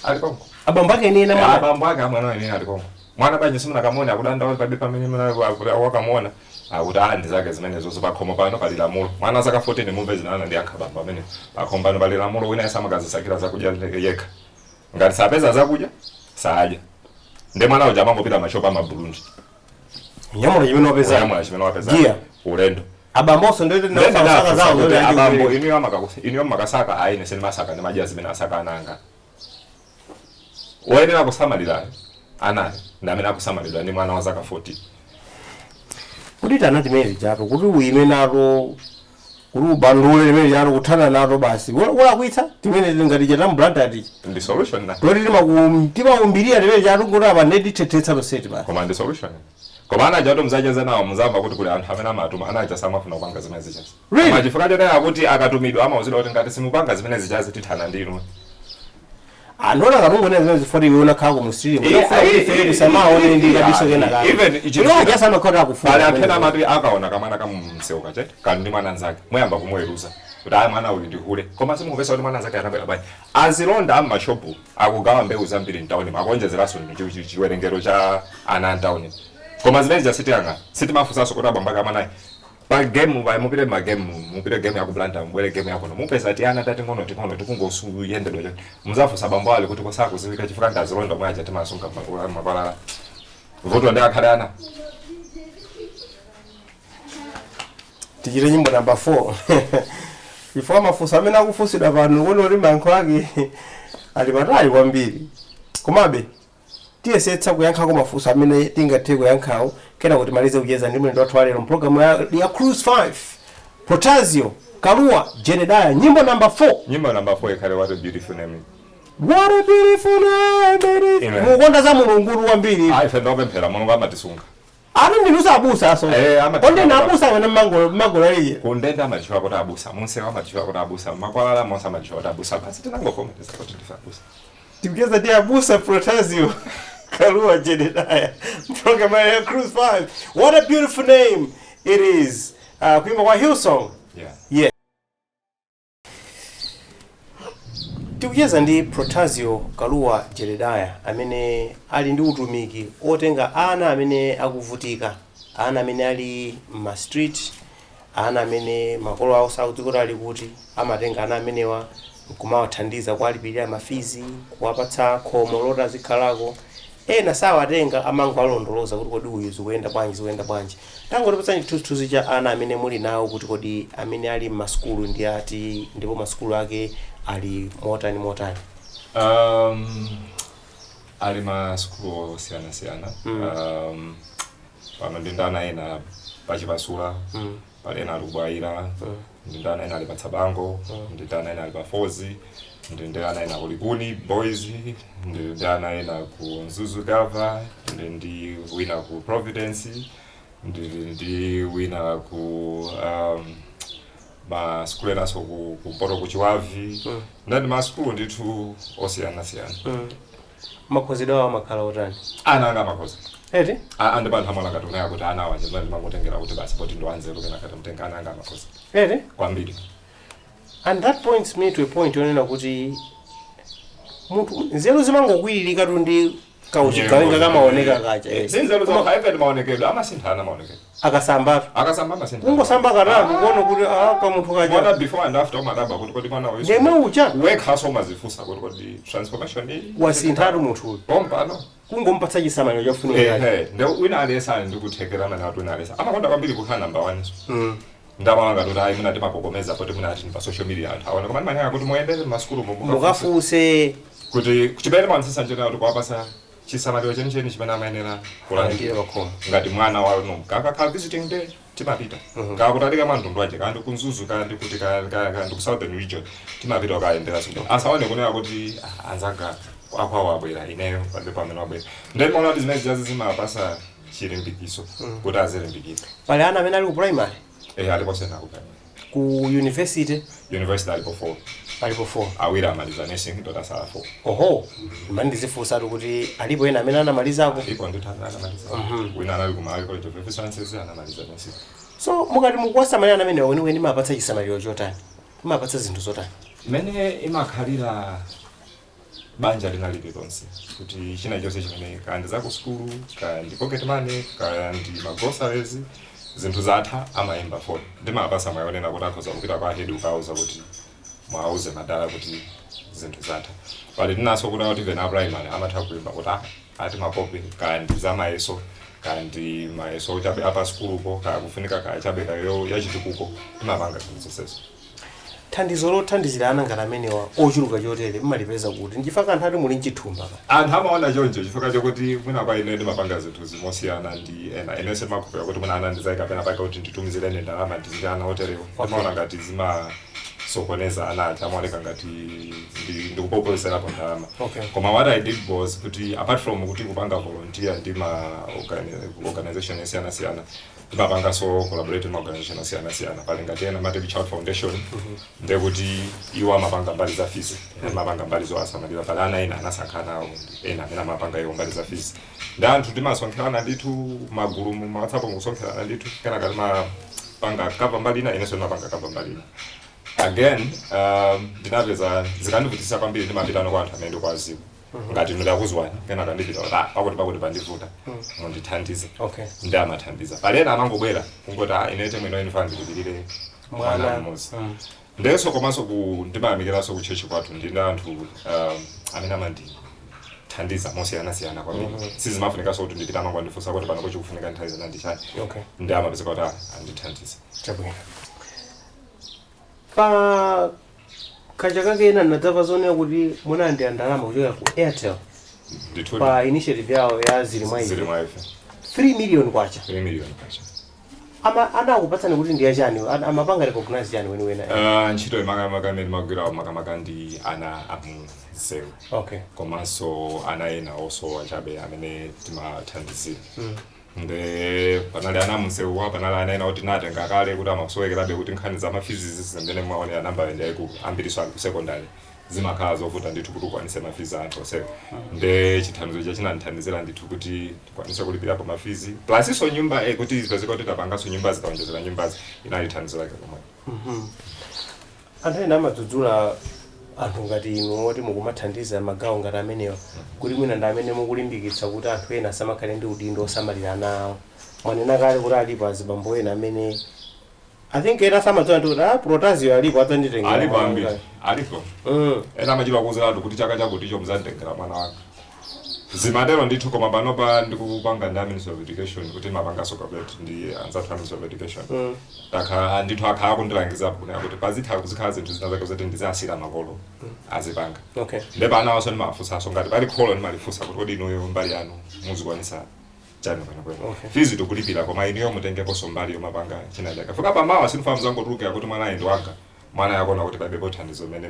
ali konko. Abambo ake nena mwana? Abambo ake amwana ene ali konko. "Mwana bwanji simunakamuona?" Akudandaula palibe pamene wakamuona. Akuti a ndi zake zimenezo, pakhomo pano pali lamulo. Mwana zaka 14, mumve zinana ndi ankha bambo amene: "Pakhomo pano pali lamulo, wina yense amakazisakira zakudya yekha. Ngati sapeza zakudya, sadya." Ndi mwana uja amangopita mashopa amaburundi. Nyamula chimene wapeza. Nyamula chimene wapeza. Giya. Ulendo. Abambonso ndio Ndenda zawo. Kuti abambo inuyo inuyo amakasaka? "Ayi, ine sindimasaka, ndimadya zimene asaka ananga." Woyenera kusamalira anayo ndi amene akusamalidwa ndi mwana wa zaka 14. Kuti tana timene chato kuti uime nato, kuti ubandule limene chato, kuthana nato basi, ulakwitsa timene ngati chatamblanta tichi. Ndi solution na. Toti timaumbirira timene chato kuti apa ndetithethetsa toseti basi. Koma ndi solution, koma ana aja muzacheza nawo, muzamva kuti kuli anthu amene amatuma ana aja, samafuna kupanga zimene zichazi. Really? Koma chifukwa chonena kuti akatumidwa, amauzidwa kuti ngati simupanga zimene zichazi, tithana ndinu. Anthu akatungonena zimene zifoti iwe unakhala ku mstream, tisamaone ndi kabiso kena kake. Even Iwo aja samakhala akufuna. Pali anthu ena amati akaona kamwana kamumsewu kachete kali ndi mwana nzake, muyamba kumuweruza kuti aya, mwana uyu ndi hule, koma simumvesa kuti mwana nzake anabwera bwanji. Azilonda am'mashopu akugawa mbewu zambiri mtawuni, akuonjezeranso chiwerengero cha ana mtawuni, koma zimene jasitiyang'ana, sitimafunsanso kuti abambo ake amwanayi. Pa game pa, mupite ma game, mupite game yaku Blantyre, mubwere game yakuno, mupeza ti ana tating'ono ting'ono tikungosuyendedwa chonde. Muzafunsa bambo ali kuti kosakuziwika, chifukwa ndazilonda mwaja timasunga makwalala. Vuto ndi akhale ana. Tichite nyimbo namba 4, chifukwa mafunso amene akufunsidwa pano kuona kuti mayankho ake ali patali kwambiri. Komabe tiyesetsa kuyankhako mafunso amene tingathe kuyankhawo, kena kuti timalize kucheza ndi mlendo wathu walero mpulogalamu ya Cruise 5, Protazio Kalua Jededaya. Nyimbo namba 4. Nyimbo namba 4 ikhale "What a Beautiful Name". What a beautiful name it is. Amen. Mukukonda za Mulungu kwambiri. Ayi, ife ndopemphera, Mulungu amatisunga. Ati ndinu sabusa aso? Eh, Onde nabusa amene mangolaliye. Kundende amatchula kuti abusa, munsewu amatchula kuti abusa, makwalala monse amatchula kuti abusa. Basi, tinangovomereza kuti ndife abusa. Tikucheza ndi abusa Protazio Kalua Jededaya, program ya Cruise 5. "What a Beautiful Name It Is", kuimba kwa Hillsong. Yeah. Yeah. Tikucheza ndi Protazio Kalua Jededaya amene ali ndi utumiki otenga ana amene akuvutika, ana amene ali m'ma street, ana amene makolo awo sakudziwa kuti ali kuti. Amatenga ana amenewa nkumawathandiza, kuwalipirira ma fees, kuwapatsa khomo loti azikhalako. Ena sawatenga, amangoalondoloza kuti kodi uyu zikuyenda bwanji, zikuyenda bwanji. Tangotipatsani chithunzithunzi cha ana amene muli nawo, kuti kodi amene ali m'masukulu ndi ati, ndipo masukulu ake ali motani motani? Ali masukulu osiyanasiyana. Pano ndi ana ena pachipasula, pali ena ali kubwayira, ndi ana ena ali pa Tsabango, ndi ana ena ali pa Fozi, ndi ana ena ku Likuni Boys, ndi ana ena ku Mzuzu Gava, ndi wina ku Providence, ndi wina ku masukulu enanso kumpoto ku Chiwavi. Ndani masukulu ndithu osiyanasiyana. Makhozedwe awo amakhala otani? Ana anga amakhoza. Eti? Andi anthu amaona ngati unaya kuti ana awa chazina ndimangotengera kuti basi poti ndiwanzeru, kena kati mtenga. Ana anga amakhoza. Eti? Kwambiri. And that points me to a point yonena kuti munthu nzeru zimangokwiririka tu ndi kauchigawenga kamaoneka kacha. Sinzeru zokha, even maonekedwe amasinthana maonekedwe. Akasambatu. Akasamba amasinthana. Kungosamba katatu kuona kuti ah, kamunthu mwana kacha before and after, umadabwa kuti kodi mwana uyu ndemwe ucha wekhaso umazifunsa kuti kodi transformation iyi wasinthatu munthu uyu. Pompano. Kungompatsa chisamaliro chofunika. Ehe, nde wina aliyense ali ndikuthekera amene ati wina aliyense amakonda kwambiri kukhala number one so ndamawanga kuti ayi, muna timakokomeza poti muna ati pa social media anthu aone, koma ndimanena kuti muyendere m'masukulu mukafunse kuti chimene mansisa nchena kuti kuwapasa chisamaliro chenicheni chimene amayenera kulandira kulandira pakhomo. Ngati mwana wanu kakakhala visiting day, timapita kakutalika mwantundu wache, kandi ku Mzuzu, kandi kuti kandi ku Southern Region, timapita kukayendera sukulu asaone kunena kuti "Ah, anzanga akwawo abwera, ineyo palibe pamene wabwera." Then maona kuti zimene zijazi zimapasa chilimbikiso kuti azilimbikira. Pali ana amene ali ku primary? Eh, alipo sena ku primary. Ku university? University alipo 4. Alipo 4? Awiri amaliza nursing, ndotasala 4. Oho, mani ndizifunsatu kuti alipo ena amene anamalizako? Alipo ndithu anamaliza. Wina anali ku Malawi College of Health Sciences, anamaliza nursing. So mukati mukuwasamalira ana amene weniweni, mapatsa chisamaliro chotani? Mapatsa zinthu zotani? Imene imakhalira banja lina lililonse, kuti china chonse chimene kaya ndi za ku sukulu, kaya ndi pocket money, kaya ndi ma groceries, zinthu zatha, amayimba phone. Ndimapasa mwayonena kuti akhoza kupita kwa head ukauza kuti mwauze madala kuti zinthu zatha. Pali tinaso kuti kuti even a primary amatha kuimba kuti ah, ati makopi, kaya ndi za mayeso, kaya ndi mayeso chabe apa sukulupo, kaya kufunika kaya chabe kayo yachitukuko, timapanga zinthu zonsezo. Thandizo lothandizira ana ngati amenewa ochuluka chotere mmalipeza kuti? Nchifukwa anthu ati muli mchithumba ka. Anthu amaona choncho chifukwa chokuti mwina kwa ine ndimapanga zinthu zimosiyana ndi ena. Inense ndimakhulupirira kuti mwina ana ndizayika pena pake kuti nditumizireni ndalama ndiziti ana oterewo. Ndimaona ngati zimasokoneza ana aja, amaoneka ngati ndikupopozerapo ndalama. Koma what I did was kuti apart from kuti kupanga volunteer ndi ma organization osiyanasiyana, timapanganso collaborate ma organization osiyanasiyana. Pali ngati ena Matthew Child Foundation, ndekuti iwo amapanga mbali za fees, amapanga mbali zowasamalira. Pali ana ena anasankhana nawo, ena amene amapanga iwo mbali za fees. Ndi anthu timasonkherana ndithu magulu mu WhatsApp, mukusonkherana ndithu, kenaka timapanga cover mbali ina, inenso ndimapanga cover mbali ina. Again, ndinapeza zikandivutisa kwambiri, ndimapitano kwa anthu amene ndikuwaziwa ngati ndakuzwani, kenaka ndipita kuti ah, pakuti pakuti pandivuta, mundithandize. Ndi amathandiza. Pali ena amangobwera kungoti ah, ine temwino inifana ndilipirire mwana mwana mmodzi. Ndenso komanso ku ndimayamikiranso ku church kwathu, ndi anthu amene amandithandiza mosiyanasiyana kwambiri. Sizimafunikanso kuti ndipita, amangondifunsa kuti pano kuchikufunika nthawi zina ndi chani. Ndi amapezeka kuti ah, andithandiza. Chabwino. Pa kachaka kena ndinadzamva zonena kuti munalandira ndalama kuchokera ku Airtel ndithu pa initiative yawo ya Zili Mwa Zili Ife. Mwa Ife. 3 million kwacha. 3 million kwacha. Ama anakupatsani kuti ndiya chani? Amapanga recognize chani weniweni? Ntchito imakamaka imene timagwira makamaka ndi ana amunsewu komanso ana ena osowa chabe amene timathandizira. Nde panali ana amunsewuwa, panali ana ena oti natenga kale kuti amasowekerabe kuti nkhani za ma fees zimene mwaonera namba ndi yayikulu, ambiriso ali ku secondary, zimakhala zovuta ndithu kuti ukwanise ma fees a anthu onsewo. Nde chithandizo cha chinandithandizira ndithu kuti tikwanise kulipirapo ma fees plus iso nyumba, kuti zipezeka kuti tapanganso nyumba, zikaonjezera nyumbazi, inali thandizo lake lomwe. Anthu ena amadzudzula anthu ngati inu oti mukumathandiza magawo ngati amenewa kuti mwina ndi amene mukulimbikitsa kuti anthu ena asamakhale ndi udindo osamalira ana awo. Mwanena kale kuti alipo azibambo ena amene, I think, ena samadziwa ndi kuti ah, Protazio alipo, adzanditengera Alipo mwana ambiri. wanga. Alipo. Ena amachita kuwuziratu kuti chaka chakuti icho muzanditengera mwana wanga. Zimatero ndithu, koma panopa ndikupanga ndi a Ministry of Education kuti mapangaso calculate ndi anzathu a Ministry of Education. Takhala ndithu, akhala akundilangizapo kunena kuti pazitha kuzikhala zinthu zina zake zoti ndizasira makolo azipanga. Ndipo ana awonso ndimawafunsanso, ngati pali kholo ndimalifunsa kuti, kodi inuyo mbali yanu muzikwanisa chani kwenekwene? Fees tikulipira, koma inuyo mutengeponso mbali yomapanga china chake. Fika pamawa sindifa mzangotulukira kuti mwana ndi wanga, mwana yakona kuti palibepo thandizo mmene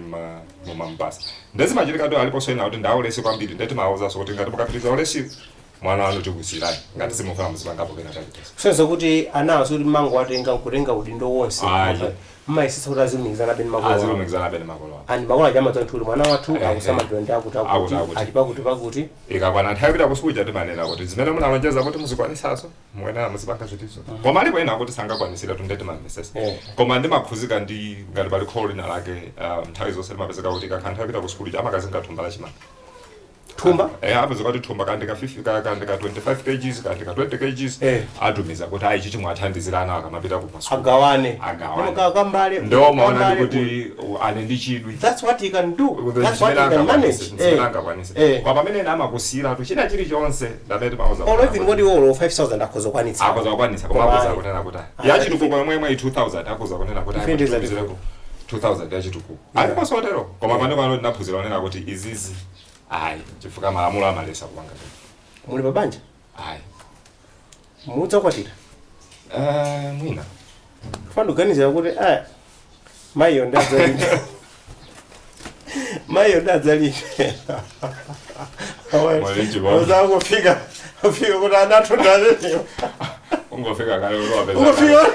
mumamupasa. Ndezimachitika tu, aliponso ena kuti ndaulesi kwambiri, ndeti mawuzanso kuti ngati mukapitiriza ulesi, mwana wanu tikusiyirani ngati simufuna muzipangapo kena kalikonse. Kusonyeza kuti anawo sikuti mangowatenga nkutenga udindo wonse. Ayi. Mmayesesa kuti azilumikizana beni makolo awo. Azilumikizana bene makolo awo. And makolo aja amadziwa kuti mwana wathu akusamalidwa ndi akuti akuti, Akuti, akuti. ali pakuti pakuti. Ikakwana nthawi yopita kusukulu timanena kuti zimene munalonjeza kuti muzikwanisazo, muyenera muzipanga zitizo. Koma alipo ena kuti sangakwanisira, tunde timamvesesa. Koma ndimakhuzika ndi ngati pali kholo lina lake, nthawi zonse limapezeka kuti ikakhala nthawi yopita kusukulu amakazinga thumba la chimanga. Thumba? Eh, apezeka kuti thumba kandika 50 kandika 25 kgs, kandika 20 kgs, atumiza kuti ayi, chichi mwathandizira ana akamapita ku masukulu. Agawane. Agawane. Kambale. Ndo maona ndi kuti ali ndi chidwi. That's what you can do, that's what you can manage. Angakwanise. Kwa pamene ena amakusiyira tu china chilichonse, ndamene timauza. Olo even ngoti olo 5000 akhoza kukwanitsa. Akhoza kukwanitsa, koma Koma akhoza ayi. kunena kuti yachitukuko yomwe imwe 2000, akhoza kunena kuti Ife ndiza ayi, 2000 yachitukuko. Aliponso otero, koma pano pano ndinaphunzira kunena kuti izizi ayi, chifukwa malamulo amalesa kupanga choncho. Muli pa banja? Ayi. Mudzakwatira? Eh, mwina. Fana kuganizira kuti aya, mayiyo ndadzalinde, mayiyo ndadzalinde. Mwalichi bwana. Uzangofika ufika kuti anathu ndalenewa. Ungofika kale kuti wapeza. Ungofika.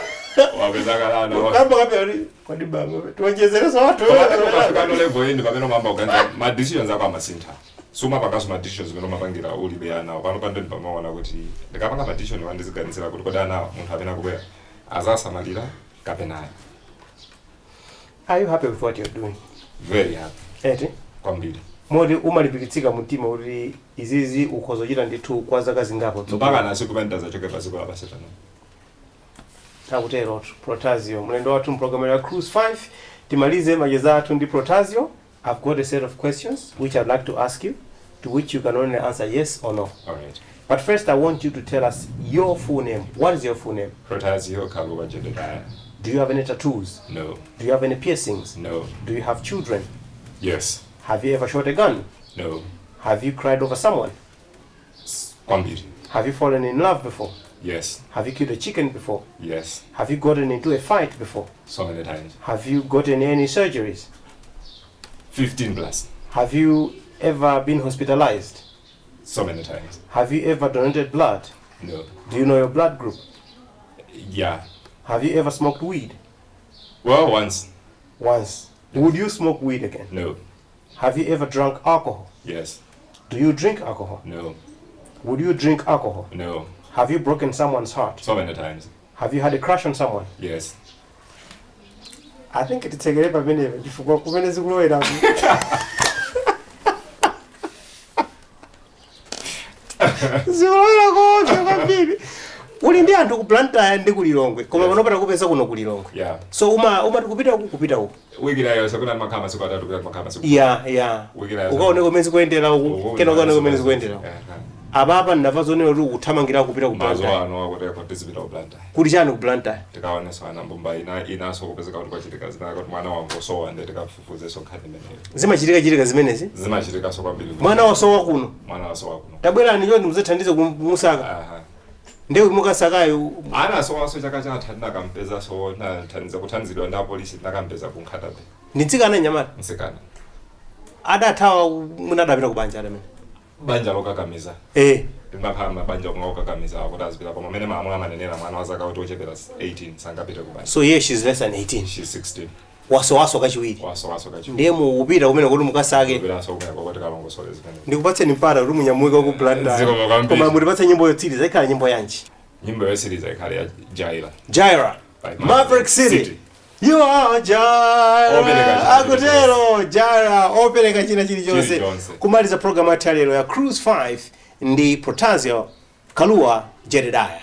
Wapeza kale ana. Kamba kapya kuti kodi baba tionjezereso watu. Ukafika no level indi pamene umamba kuganiza, ma decisions ako amasintha. Sumapanganso ma decisions amene umapangira ulibe anawo. Pano pandeni pamaona kuti ndikapanga ma decision, wandiziganizira kuti kodi anawo munthu amene akubwera azasamalira kapena ayi. Are you happy with what you're doing? Very happy. Eti? Kwambiri. Moti umalimbikitsika mtima kuti izizi ukhoza kuchita ndithu kwa zaka zingapo? Mpaka nasi kumene ndazachoke paziko lapasi pano. Akutero Protazio, mlendo wathu mpulogalamu ya Cruise 5. Timalize macheza athu ndi Protazio. I've got a set of questions which I'd like to ask you, to which you can only answer yes or no. Alright. But first I want you to tell us your full name. What is your full name? Protazio Kaluwa Jedediah. Do you have any tattoos? No. Do you have any piercings? No. Do you have children? Yes. Have you ever shot a gun? No. Have you cried over someone? Kwambiri. Have you fallen in love before? Yes. Have you killed a chicken before? Yes. Have you gotten into a fight before? So many times. Have you gotten any surgeries? 15 plus. Have you ever been hospitalized? So many times. Have you ever donated blood? No. Do you know your blood group? Yeah. Have you ever smoked weed? Well, once. Once. Would you smoke weed again? No. Have you ever drunk alcohol? Yes. Do you drink alcohol? No. Would you drink alcohol? No. Have you broken someone's heart? So many times. Have you had a crush on someone? Yes. I think titsekere pamenepa chifukwa kumene zikulowera zikulowera koopsa kwambiri. Uli ndi anthu ku Blantyre ndi ku Lilongwe, koma pano kupeza kuno ku Lilongwe. Yeah. So uma umati kupita uku, kupita uku. Wiki layo sekuna makhala masiku atatu, kupita makhala masiku. Wiki layo. Ukaone kumene zikuyendera uku, kena ukaone kumene zikuyendera uku. Apapa ndamva zonena kuti ukuthamangira kupita ku Mazuva Blantyre. ano akuteko tizipita ku Blantyre. Kuti chani ku Blantyre? Tikaoneso ana mbumba ina inaso kupezeka kuti kwachitika zina kuti mwana wangosowa, nde tikafufuzeso nkhani imeneyo. Zimachitika chitika zimenezi? Zimachitikaso kwambiri. Mwana wasowa kuno? Mwana wasowa kuno. Tabwerani chonde muzathandize kumusaka. Aha. Ndewe mukasakayo? Ana asowaso chaka chatha, ndinakampeza, so nathandiza kuthandizidwa ndi apolisi, ndinakampeza ku Nkhata Bay. Ndi mtsikana, nyamata? Mtsikana. Adathawa mwina adapita kubanja adamene? Banja lokakamiza. Limakhala mabanja omwe okakamiza kuti azipita, koma amene malamulo amanenera, mwana wa zaka kuti ochepera 18 sangapite kubanja. So here she's less than 18. She's 16. Wasowaso kachiwiri. Wasowaso kachiwiri. Ndiye mukupita kumene kuti mukasake? Kupitanso kumene kuti kalongosole zimene. Ndikupatseni mpata kuti munyamuke ku Blantyre. Zikomo kwambiri. Koma mutipatse nyimbo yotsiriza, ikhala nyimbo yanji? Nyimbo yotsiriza ikhale ya Jaila. Jaira. By Maverick City. City. You are Jaira. Opereka china. Akutero Jaira, opereka china chilichonse. Chilichonse. Kumaliza program yathu ya lero ya Cruise 5 ndi Protazio Kalua Jedediah.